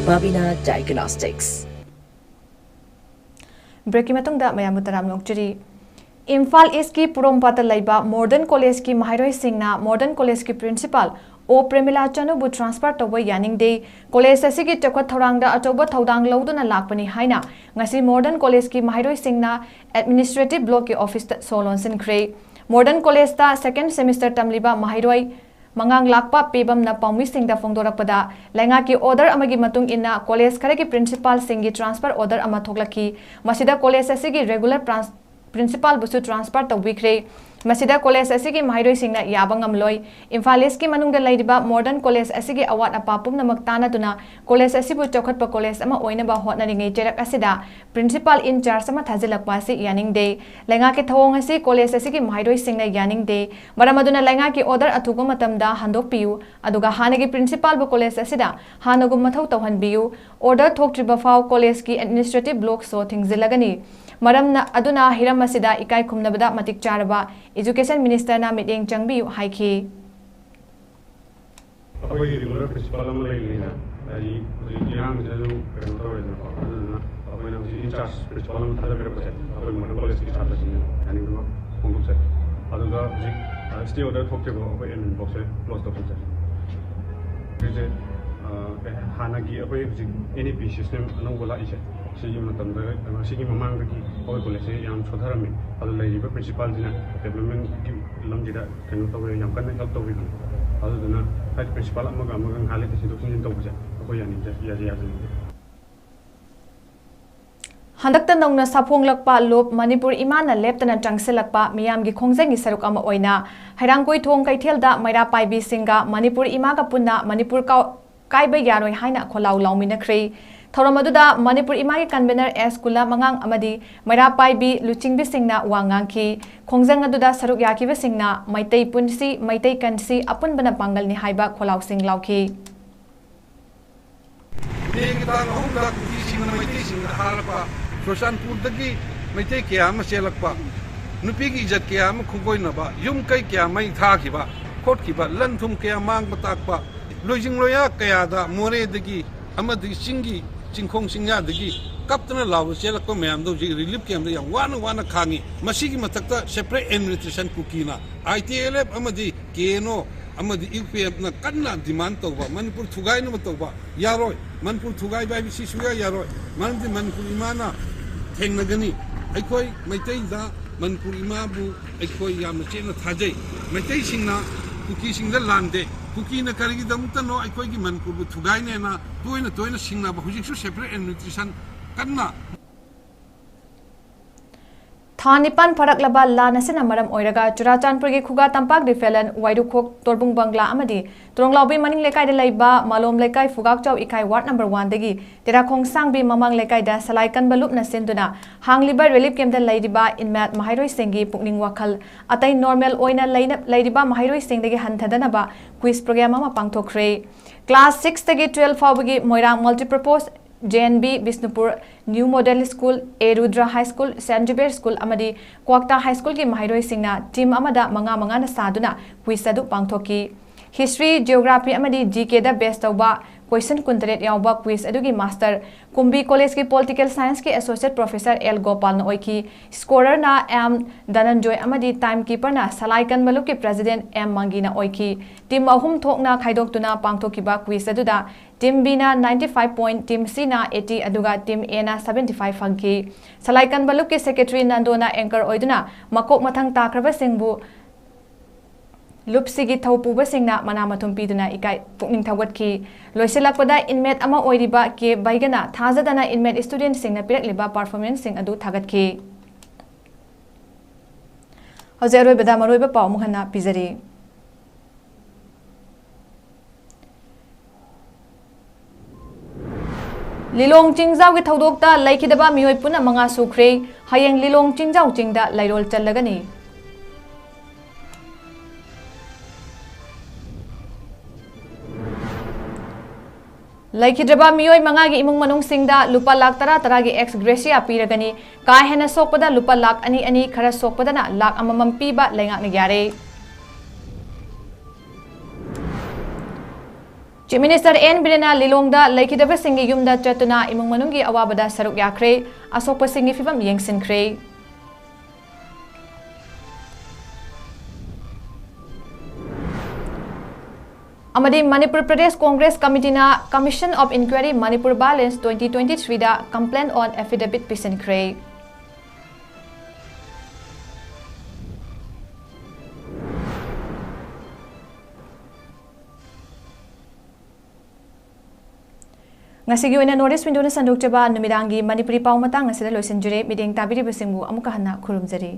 Babina Diagnostics. ꯕ꯭ꯔꯦꯛꯀꯤ ꯃꯇꯨꯡꯗ ꯃꯌꯥꯝꯕꯨ ꯇꯔꯥꯝꯅ ꯑꯣꯛꯆꯔꯤ꯫ ꯏꯝꯐꯥꯜ ꯏꯁꯀꯤ ꯄꯣꯔꯣꯝꯄꯥꯠꯇ ꯂꯩꯕ modern ꯀꯣꯂꯦꯖꯀꯤ ꯃꯍꯩꯔꯣꯏꯁꯤꯡꯅ modern ꯀꯣꯂꯦꯖꯀꯤ principal ꯑꯣ ꯄ꯭ꯔꯦꯃꯤꯂꯥ ꯆꯅꯨꯕꯨ transfer ꯇꯧꯕ ꯌꯥꯅꯤꯡꯗꯦ, ꯀꯣꯂꯦꯖ ꯑꯁꯤꯒꯤ ꯆꯥꯎꯈꯠ ꯊꯧꯔꯥꯡꯗ ꯑꯆꯧꯕ ꯊꯧꯗꯥꯡ ꯂꯧꯗꯨꯅ ꯂꯥꯛꯄꯅꯤ ꯍꯥꯏꯅ ꯉꯁꯤ ꯃꯣꯗꯔꯟ ꯀꯣꯂꯦꯖꯀꯤ ꯃꯍꯩꯔꯣꯏꯁꯤꯡꯅ ꯑꯦꯗꯃꯤꯅꯤꯁꯇ꯭ꯔꯦꯇꯤꯚ ꯕ꯭ꯂꯣꯛꯀꯤ ꯑꯣꯐꯤꯁꯇ ꯁꯣ ꯂꯣꯟꯁꯤꯟꯈ꯭ꯔꯦ꯫ ꯃꯣꯗꯔꯟ ꯀꯣꯂꯦꯖꯇ ꯁꯦꯀꯦꯟ ꯁꯦꯃꯤꯁꯇꯔ ꯇꯝꯂꯤꯕ ꯃꯍꯩꯔꯣꯏ ꯃꯉꯥꯡ ꯂꯥꯛꯄ ꯄꯦꯕꯝꯅ ꯄꯥꯎꯃꯤꯁꯤꯡꯗ ꯐꯣꯡꯗꯣꯔꯛꯄꯗ, ꯂꯩꯉꯥꯛꯀꯤ ꯑꯣꯔꯗꯔ ꯑꯃꯒꯤ ꯃꯇꯨꯡ ꯏꯟꯅ ꯀꯣꯂꯦꯖ ꯈꯔꯒꯤ ꯄ꯭ꯔꯤꯟꯁꯤꯄꯥꯜꯁꯤꯡꯒꯤ ꯇ꯭ꯔꯥꯟꯁꯐꯔ ꯑꯣꯔꯗꯔ ꯑꯃ ꯊꯣꯛꯂꯛꯈꯤ꯫ ꯃꯁꯤꯗ ꯀꯣꯂꯦꯖ ꯑꯁꯤꯒꯤ ꯔꯦꯒꯨꯂꯔ ꯄ꯭ꯔꯥꯟꯁ-, ꯄ꯭ꯔꯤꯟꯁꯤꯄꯥꯜꯕꯨꯁꯨ ꯇ꯭ꯔꯥꯟꯁꯐꯔ ꯇꯧꯕꯤꯈ꯭ꯔꯦ꯫ ꯃꯁꯤꯗ ꯀꯣꯂꯦꯖ ꯑꯁꯤꯒꯤ ꯃꯍꯩꯔꯣꯏꯁꯤꯡꯅ ꯌꯥꯕ ꯉꯝꯂꯣꯏ꯫ ꯏꯝꯐꯥꯜ ꯏꯁꯀꯤ ꯃꯅꯨꯡꯗ ꯂꯩꯔꯤꯕ ꯃꯣꯗꯔꯟ ꯀꯣꯂꯦꯖ ꯑꯁꯤꯒꯤ ꯑꯋꯥꯠ ꯑꯄꯥ ꯄꯨꯝꯅꯃꯛ ꯇꯥꯟꯅꯗꯨꯅ ꯀꯣꯂꯦꯖ ꯑꯁꯤꯕꯨ ꯆꯥꯎꯈꯠꯄ ꯀꯣꯂꯦꯖ ꯑꯃ ꯑꯣꯏꯅꯕ ꯍꯣꯠꯅꯔꯤꯉꯩ ꯆꯩꯔꯛ ꯑꯁꯤꯗ ꯄ꯭ꯔꯤꯟꯁꯤꯄꯥꯜ ꯏꯟ ꯆꯥꯔꯖ ꯑꯃ ꯊꯥꯖꯤꯜꯂꯛꯄ ꯑꯁꯤ ꯌꯥꯅꯤꯡꯗꯦ꯫ ꯂꯩꯉꯥꯛꯀꯤ ꯊꯧꯑꯣꯡ ꯑꯁꯤ ꯀꯣꯂꯦꯖ ꯑꯁꯤꯒꯤ ꯃꯍꯩꯔꯣꯏꯁꯤꯡꯅ ꯌꯥꯅꯤꯡꯗꯦ꯫ ꯃꯔꯝ ꯑꯗꯨꯅ ꯂꯩꯉꯥꯛꯀꯤ ꯑꯣꯔꯗꯔ ꯑꯊꯨꯕ ꯃꯇꯝꯗ ꯍꯟꯗꯣꯛꯄꯤꯌꯨ, ꯑꯗꯨꯒ ꯍꯥꯟꯅꯒꯤ ꯄ꯭ꯔꯤꯟꯁꯤꯄꯥꯜꯕꯨ ꯀꯣꯂꯦꯖ ꯑꯁꯤꯗ ꯍꯥꯟꯅꯒꯨꯝ ꯃꯊꯧ ꯇꯧꯍꯟꯕꯤꯌꯨ꯫ ꯑꯣꯔꯗꯔ ꯊꯣꯛꯇ꯭ꯔꯤꯕ ꯐꯥꯎ ꯀꯣꯂꯦꯖꯀꯤ ꯑꯦꯗꯃꯤꯅꯤꯁꯇ꯭ꯔꯦꯇꯤꯚ ꯕ꯭ꯂꯣꯛ ꯁꯣ ꯊꯤꯡꯖꯤꯜꯂꯒꯅꯤ꯫ ꯃꯔꯝꯅ ꯑꯗꯨꯅ ꯍꯤꯔꯝ ꯑꯁꯤꯗ ꯏꯀꯥꯏ ꯈꯨꯝꯅꯕꯗ ꯃꯇꯤꯛ ꯆꯥꯔꯕ ꯏꯖꯨꯀꯦꯁꯟ ꯃꯤꯅꯤꯁꯇꯔꯅ ꯃꯤꯠꯌꯦꯡ ꯆꯪꯕꯤꯌꯨ ꯍꯥꯏꯈꯤ꯫ ꯑꯩꯈꯣꯏꯒꯤ ꯔꯤꯒꯨꯂꯔ ꯄ꯭ꯔꯤꯟꯁꯤꯄꯥꯜ ꯑꯃ ꯂꯩꯕꯅꯤꯅ, ꯍꯥꯏꯗꯤ ꯍꯧꯖꯤꯛ ꯏꯔꯥꯡꯁꯤꯅꯁꯨ ꯀꯩꯅꯣ ꯇꯧꯔꯦꯗꯅꯀꯣ, ꯑꯗꯨꯗꯨꯅ ꯑꯩꯈꯣꯏꯅ ꯍꯧꯖꯤꯛ ꯏꯟ ꯆꯥꯔꯖ ꯄ꯭ꯔꯤꯟꯁꯤꯄꯥꯜ ꯑꯃ ꯊꯥꯗꯕꯤꯔꯛꯄꯁꯦ ꯑꯩꯈꯣꯏ ꯃꯣꯗꯔꯟ ꯀꯣꯂꯦꯖꯀꯤ ꯁꯥꯇ꯭ꯔꯁꯤꯡꯅ ꯌꯥꯅꯤꯡꯗꯕ ꯐꯣꯡꯗꯣꯛꯆꯔꯤ꯫ ꯑꯗꯨꯒ ꯍꯧꯖꯤꯛ ꯁ꯭ꯇꯦ ꯑꯣꯔꯗꯔ ꯊꯣꯛꯇ꯭ꯔꯤꯕ ꯑꯩꯈꯣꯏ ꯑꯦꯗꯃꯤꯟ ꯕ꯭ꯂꯣꯛꯁꯦ ꯀ꯭ꯂꯣꯖ ꯇꯧꯊꯣꯛꯆꯔꯤ꯫ ꯍꯧꯖꯤꯛꯁꯦ, ꯑ, ꯀꯩ ꯍꯥꯏ-, ꯍꯥꯟꯅꯒꯤ ꯑꯩꯈꯣꯏ ꯍꯧꯖꯤꯛ ꯑꯦꯟ ꯏ ꯄꯤ ꯁꯤꯁꯇꯦꯝ ꯑꯅꯧꯕ ꯂꯥꯛꯏꯁꯦ, ꯁꯤꯒꯤ ꯃꯇꯝꯗ, ꯁꯤꯒꯤ ꯃꯃꯥꯡꯗꯒꯤ ꯑꯩꯈꯣꯏ ꯀꯣꯂꯦꯖꯁꯦ ꯌꯥꯝ ꯁꯣꯊꯔꯝꯃꯤ꯫ ꯑꯗꯨ ꯂꯩꯔꯤꯕ ꯄ꯭ꯔꯤꯟꯁꯤꯄꯥꯜꯁꯤꯅ ꯗꯦꯕꯂꯞꯃꯦꯟꯒꯤ ꯂꯝꯁꯤꯗ ꯀꯩꯅꯣ ꯇꯧꯋꯦ, ꯌꯥꯝ ꯀꯟꯅ ꯍꯦꯜꯞ ꯇꯧꯕꯤꯕꯅꯤ꯫ ꯑꯗꯨꯗꯨꯅ ꯍꯥꯏꯗꯤ ꯄ꯭ꯔꯤꯟꯁꯤꯄꯥꯜ ꯑꯃꯒ ꯑꯃꯒ ꯉꯥꯏꯍꯥꯛ ꯂꯩꯇ ꯁꯤꯟꯗꯣꯛ ꯁꯤꯟꯖꯤꯟ ꯇꯧꯕꯁꯦ ꯑꯩꯈꯣꯏ ꯌꯥꯅꯤꯡꯗꯦ, ꯌꯥꯁꯤ ꯌꯥꯖꯅꯤꯡꯗꯦ꯫ ꯍꯟꯗꯛꯇ ꯅꯧꯅ ꯁꯥꯐꯣꯡꯂꯛꯄ ꯂꯨꯞ ꯃꯅꯤꯄꯨꯔ ꯏꯃꯥꯅ ꯂꯦꯞꯇꯅ ꯆꯪꯁꯤꯜꯂꯛꯄ ꯃꯤꯌꯥꯝꯒꯤ ꯈꯣꯡꯖꯪꯒꯤ ꯁꯔꯨꯛ ꯑꯃ ꯑꯣꯏꯅ ꯍꯩꯔꯥꯡꯒꯣꯏꯊꯣꯡ ꯀꯩꯊꯦꯜꯗ ꯃꯩꯔꯥ ꯄꯥꯏꯕꯤꯁꯤꯡꯒ ꯃꯅꯤꯄꯨꯔ ꯏꯃꯥꯒ ꯄꯨꯟꯅ ꯃꯅꯤꯄꯨꯔ ꯀꯥꯎ-, ꯀꯥꯏꯕ ꯌꯥꯔꯣꯏ ꯍꯥꯏꯅ ꯈꯣꯜꯂꯥꯎ ꯂꯥꯎꯃꯤꯟꯅꯈ꯭ꯔꯦ꯫ ꯊꯧꯔꯝ ꯑꯗꯨꯗ ꯃꯅꯤꯄꯨꯔ ꯏꯃꯥꯒꯤ ꯀꯟꯚꯦꯅꯔ ꯑꯦꯁ ꯀꯨꯂꯥ ꯃꯉꯥꯡ ꯑꯃꯗꯤ ꯃꯩꯔꯥ ꯄꯥꯏꯕꯤ ꯂꯨꯆꯤꯡꯕꯤꯁꯤꯡꯅ ꯋꯥ ꯉꯥꯡꯈꯤ꯫ ꯈꯣꯡꯖꯪ ꯑꯗꯨꯗ ꯁꯔꯨꯛ ꯌꯥꯈꯤꯕꯁꯤꯡꯅ "ꯃꯩꯇꯩ ꯄꯨꯟꯁꯤ, ꯃꯩꯇꯩ ꯀꯟꯁꯤ, ꯑꯄꯨꯟꯕꯅ ꯄꯥꯡꯒꯜꯅꯤ" ꯍꯥꯏꯕ ꯈꯣꯜꯂꯥꯎꯁꯤꯡ ꯂꯥꯎꯈꯤ꯫ ꯃꯦꯒꯤ ꯇꯥꯡ ꯑꯍꯨꯝꯗ ꯀꯨꯀꯤꯁꯤꯡꯅ ꯃꯩꯇꯩꯁꯤꯡꯗ ꯍꯥꯠꯂꯛꯄ, ꯆꯨꯔꯆꯥꯟꯄꯨꯔꯗꯒꯤ ꯃꯩꯇꯩ ꯀꯌꯥ ꯑꯃ ꯆꯦꯜꯂꯛꯄ, ꯅꯨꯄꯤꯒꯤ ꯏꯖꯠ ꯀꯌꯥ ꯑꯃ ꯈꯨꯡꯒꯣꯏꯅꯕ, ꯌꯨꯝ ꯀꯩ ꯀꯌꯥ ꯃꯩ ꯊꯥꯈꯤꯕ, ꯈꯣꯠꯈꯤꯕ, ꯂꯟ ꯊꯨꯝ ꯀꯌꯥ ꯃꯥꯡꯕ ꯇꯥꯛꯄ, ꯂꯣꯏꯖꯤꯡ ꯂꯣꯌꯥ ꯀꯌꯥꯗ ꯃꯣꯔꯦꯗꯒꯤ ꯑꯃꯗꯤ ꯆꯤꯡꯒꯤ ꯆꯤꯡꯈꯣꯡ ꯆꯤꯡꯌꯥꯗꯒꯤ ꯀꯞꯇꯅ ꯂꯥꯎꯕ ꯆꯦꯜꯂꯛꯄ ꯃꯌꯥꯝꯗꯣ ꯍꯧꯖꯤꯛ relief camp ꯇ ꯌꯥꯝ ꯋꯥꯅ ꯋꯥꯅ ꯈꯥꯡꯉꯤ꯫ ꯃꯁꯤꯒꯤ ꯃꯊꯛꯇ separate administration ꯀꯨꯀꯤꯅ, I T L F ꯑꯃꯗꯤ K N O ꯑꯃꯗꯤ U P F ꯅ ꯀꯟꯅ demand ꯇꯧꯕ, ꯃꯅꯤꯄꯨꯔ ꯊꯨꯒꯥꯏꯅꯕ ꯇꯧꯕ ꯌꯥꯔꯣꯏ꯫ ꯃꯅꯤꯄꯨꯔ ꯊꯨꯒꯥꯏꯕ ꯍꯥꯏꯕꯁꯤ ꯁꯨꯡꯌꯥ ꯌꯥꯔꯣꯏ꯫ ꯃꯔꯝꯗꯤ ꯃꯅꯤꯄꯨꯔ ꯏꯃꯥꯅ ꯊꯦꯡꯅꯒꯅꯤ꯫ ꯑꯩꯈꯣꯏ ꯃꯩꯇꯩꯗ ꯃꯅꯤꯄꯨꯔ ꯏꯃꯥꯕꯨ ꯑꯩꯈꯣꯏ ꯌꯥꯝꯅ ꯆꯦꯠꯅ ꯊꯥꯖꯩ꯫ ꯃꯩꯇꯩꯁꯤꯡꯅ ꯀꯨꯀꯤꯁꯤꯡꯗ ꯂꯥꯟꯗꯦ꯫ ꯀꯨꯀꯤꯅ ꯀꯔꯤꯒꯤꯗꯃꯛꯇꯅꯣ ꯑꯩꯈꯣꯏꯒꯤ ꯃꯅꯤꯄꯨꯔꯕꯨ ꯊꯨꯒꯥꯏꯅꯦꯅ ꯇꯣꯏꯅ ꯇꯣꯏꯅ ꯁꯤꯡꯅꯕ? ꯍꯧꯖꯤꯛꯁꯨ separate administration ꯀꯟꯅ ꯊꯥ ꯅꯤꯄꯥꯟ ꯐꯥꯔꯛꯂꯕ ꯂꯥꯟ ꯑꯁꯤꯅ ꯃꯔꯝ ꯑꯣꯏꯔꯒ ꯆꯨꯔꯥꯆꯥꯟꯄꯨꯔꯒꯤ ꯈꯨꯒꯥ ꯇꯝꯄꯥꯛ ꯗꯤꯐꯦꯂꯟ, ꯋꯥꯏꯔꯨꯈꯣꯛ, ꯇꯣꯔꯕꯨꯡ ꯕꯪꯒ꯭ꯂꯥ ꯑꯃꯗꯤ ꯇꯣꯔꯣꯡꯂꯥꯎꯕꯤ ꯃꯅꯤꯡ ꯂꯩꯀꯥꯏꯗ ꯂꯩꯕ ꯃꯥꯂꯣꯝ ꯂꯩꯀꯥꯏ ꯐꯨꯒꯥꯛꯆꯥꯎ ꯏꯀꯥꯏ ꯋꯥꯔꯗ ꯅꯝꯕꯔ ꯋꯥꯟꯗꯒꯤ ꯇꯦꯔꯥꯈꯣꯡ ꯁꯥꯡꯕꯤ ꯃꯃꯥꯡ ꯂꯩꯀꯥꯏꯗ ꯁꯂꯥꯏ ꯀꯟꯕ ꯂꯨꯞꯅ ꯁꯤꯟꯗꯨꯅ ꯍꯥꯡꯂꯤꯕ relief camp ꯇ ꯂꯩꯔꯤꯕ inmate ꯃꯍꯩꯔꯣꯏꯁꯤꯡꯒꯤ ꯄꯨꯛꯅꯤꯡ ꯋꯥꯈꯜ ꯑꯇꯩ normal ꯑꯣꯏꯅ ꯂꯩꯅ-, ꯂꯩꯔꯤꯕ ꯃꯍꯩꯔꯣꯏꯁꯤꯡꯗꯒꯤ ꯍꯟꯊꯗꯅꯕ quiz program ꯑꯃ ꯄꯥꯡꯊꯣꯛꯈ꯭ꯔꯦ꯫ Class six ꯇꯒꯤ twelve ꯐꯥꯎꯕꯒꯤ ꯃꯣꯏꯔꯥꯡ Multipurpose J N B, Bishnupur New Model School, A Rudra High School, Saint Xavier School ꯑꯃꯗꯤ ꯀ꯭ꯋꯥꯛꯇꯥ High School ꯒꯤ ꯃꯍꯩꯔꯣꯏꯁꯤꯡꯅ team ꯑꯃꯗ ꯃꯉꯥ ꯃꯉꯥꯅ ꯁꯥꯗꯨꯅ quiz ꯑꯗꯨ ꯄꯥꯡꯊꯣꯛꯈꯤ꯫ History, Geography ꯑꯃꯗꯤ G K ꯗ base ꯇꯧꯕ question ꯀꯨꯟꯇꯔꯦꯠ ꯌꯥꯎꯕ quiz ꯑꯗꯨꯒꯤ master ꯀꯨꯝꯕꯤ College ꯀꯤ Political Science ꯀꯤ Associate Professor L ꯒꯣꯄꯥꯜꯅ ꯑꯣꯏꯈꯤ꯫ Scorer ꯅ M ꯙꯅꯟꯖꯣꯏ ꯑꯃꯗꯤ time keeper ꯅ ꯁꯂꯥꯏ ꯀꯟꯕ ꯂꯨꯞꯀꯤ President M ꯃꯪꯒꯤꯅ ꯑꯣꯏꯈꯤ꯫ Team ꯑꯍꯨꯝ ꯊꯣꯛꯅ ꯈꯥꯏꯗꯣꯛꯇꯨꯅ ꯄꯥꯡꯊꯣꯛꯈꯤꯕ quiz ꯑꯗꯨꯗ Team B ꯅ ninety five point, Team C ꯅ eighty, ꯑꯗꯨꯒ Team A ꯅ seventy five ꯐꯪꯈꯤ꯫ ꯁꯂꯥꯏ ꯀꯟꯕ ꯂꯨꯞꯀꯤ secretary ꯅꯟꯗꯣꯅ anchor ꯑꯣꯏꯗꯨꯅ ꯃꯀꯣꯛ ꯃꯊꯪ ꯇꯥꯈ꯭ꯔꯕꯁꯤꯡꯕꯨ ꯂꯨꯞꯁꯤꯒꯤ ꯊꯧ ꯄꯨꯕꯁꯤꯡꯅ ꯃꯅꯥ ꯃꯊꯨꯝ ꯄꯤꯗꯨꯅ ꯏꯀꯥꯏ ꯄꯨꯛꯅꯤꯡ ꯊꯧꯒꯠꯈꯤ꯫ ꯂꯣꯏꯁꯤꯜꯂꯛꯄꯗ inmate ꯑꯃ ꯑꯣꯏꯔꯤꯕ K ꯕꯩꯒꯅ ꯊꯥꯖꯗꯅ inmate student ꯁꯤꯡꯅ ꯄꯤꯔꯛꯂꯤꯕ performance ꯁꯤꯡ ꯑꯗꯨ ꯊꯥꯒꯠꯈꯤ꯫ ꯍꯧꯖꯤꯛ ꯑꯔꯣꯏꯕꯗ ꯃꯔꯨꯑꯣꯏꯕ ꯄꯥꯎ ꯑꯃꯨꯛ ꯍꯟꯅ ꯄꯤꯖꯔꯤ꯫ ꯂꯤꯂꯣꯡ ꯆꯤꯡꯖꯥꯎꯒꯤ ꯊꯧꯗꯣꯛꯇ ꯂꯩꯈꯤꯗꯕ ꯃꯤꯑꯣꯏ ꯄꯨꯟꯅ ꯃꯉꯥ ꯁꯨꯈ꯭ꯔꯦ꯫ ꯍꯌꯦꯡ ꯂꯤꯂꯣꯡ ꯆꯤꯡꯖꯥꯎ ꯆꯤꯡꯗ ꯂꯩꯔꯣꯜ ꯆꯜꯂꯒꯅꯤ꯫ ꯂꯩꯈꯤꯗ꯭ꯔꯕ ꯃꯤꯑꯣꯏ ꯃꯉꯥꯒꯤ ꯏꯃꯨꯡ ꯃꯅꯨꯡꯁꯤꯡꯗ ꯂꯨꯄꯥ ꯂꯥꯈ ꯇꯔꯥ ꯇꯔꯥꯒꯤ ex gratia ꯄꯤꯔꯒꯅꯤ꯫ ꯀꯥ ꯍꯦꯟꯅ ꯁꯣꯛꯄꯗ ꯂꯨꯄꯥ ꯂꯥꯈ ꯑꯅꯤ ꯑꯅꯤ, ꯈꯔ ꯁꯣꯛꯄꯗꯅ ꯂꯥꯈ ꯑꯃꯃꯝ ꯄꯤꯕ ꯂꯩꯉꯥꯛꯅ ꯌꯥꯔꯦ꯫ Chief Minister ꯑꯦꯟ ꯕꯤꯔꯦꯟꯅ ꯂꯤꯂꯣꯡꯗ ꯂꯩꯈꯤꯗꯕꯁꯤꯡꯒꯤ ꯌꯨꯝꯗ ꯆꯠꯇꯨꯅ ꯏꯃꯨꯡ ꯃꯅꯨꯡꯒꯤ ꯑꯋꯥꯕꯗ ꯁꯔꯨꯛ ꯌꯥꯈ꯭ꯔꯦ, ꯑꯁꯣꯛꯄꯁꯤꯡꯒꯤ ꯐꯤꯕꯝ ꯌꯦꯡꯁꯤꯟꯈ꯭ꯔꯦ꯫ ꯑꯃꯗꯤ Manipur Pradesh Congress ꯀꯃꯤꯇꯤꯅ Commission of Inquiry Manipur Violence twenty twenty-threeꯗ Complaint on Affidavit ꯄꯤꯁꯤꯟꯈ꯭ꯔꯦ꯫ ꯉꯁꯤꯒꯤ ꯑꯣꯏꯅ North East Windowꯅ ꯁꯟꯗꯣꯛꯆꯕ ꯅꯨꯃꯤꯗꯥꯡꯒꯤ ꯃꯅꯤꯄꯨꯔꯤ ꯄꯥꯎ ꯃꯇꯥꯡ ꯑꯁꯤꯗ ꯂꯣꯏꯁꯤꯟꯖꯔꯦ꯫ ꯃꯤꯠꯌꯦꯡ ꯇꯥꯕꯤꯔꯤꯕꯁꯤꯡꯕꯨ ꯑꯃꯨꯛꯀ ꯍꯟꯅ ꯈꯨꯔꯨꯝꯖꯔꯤ꯫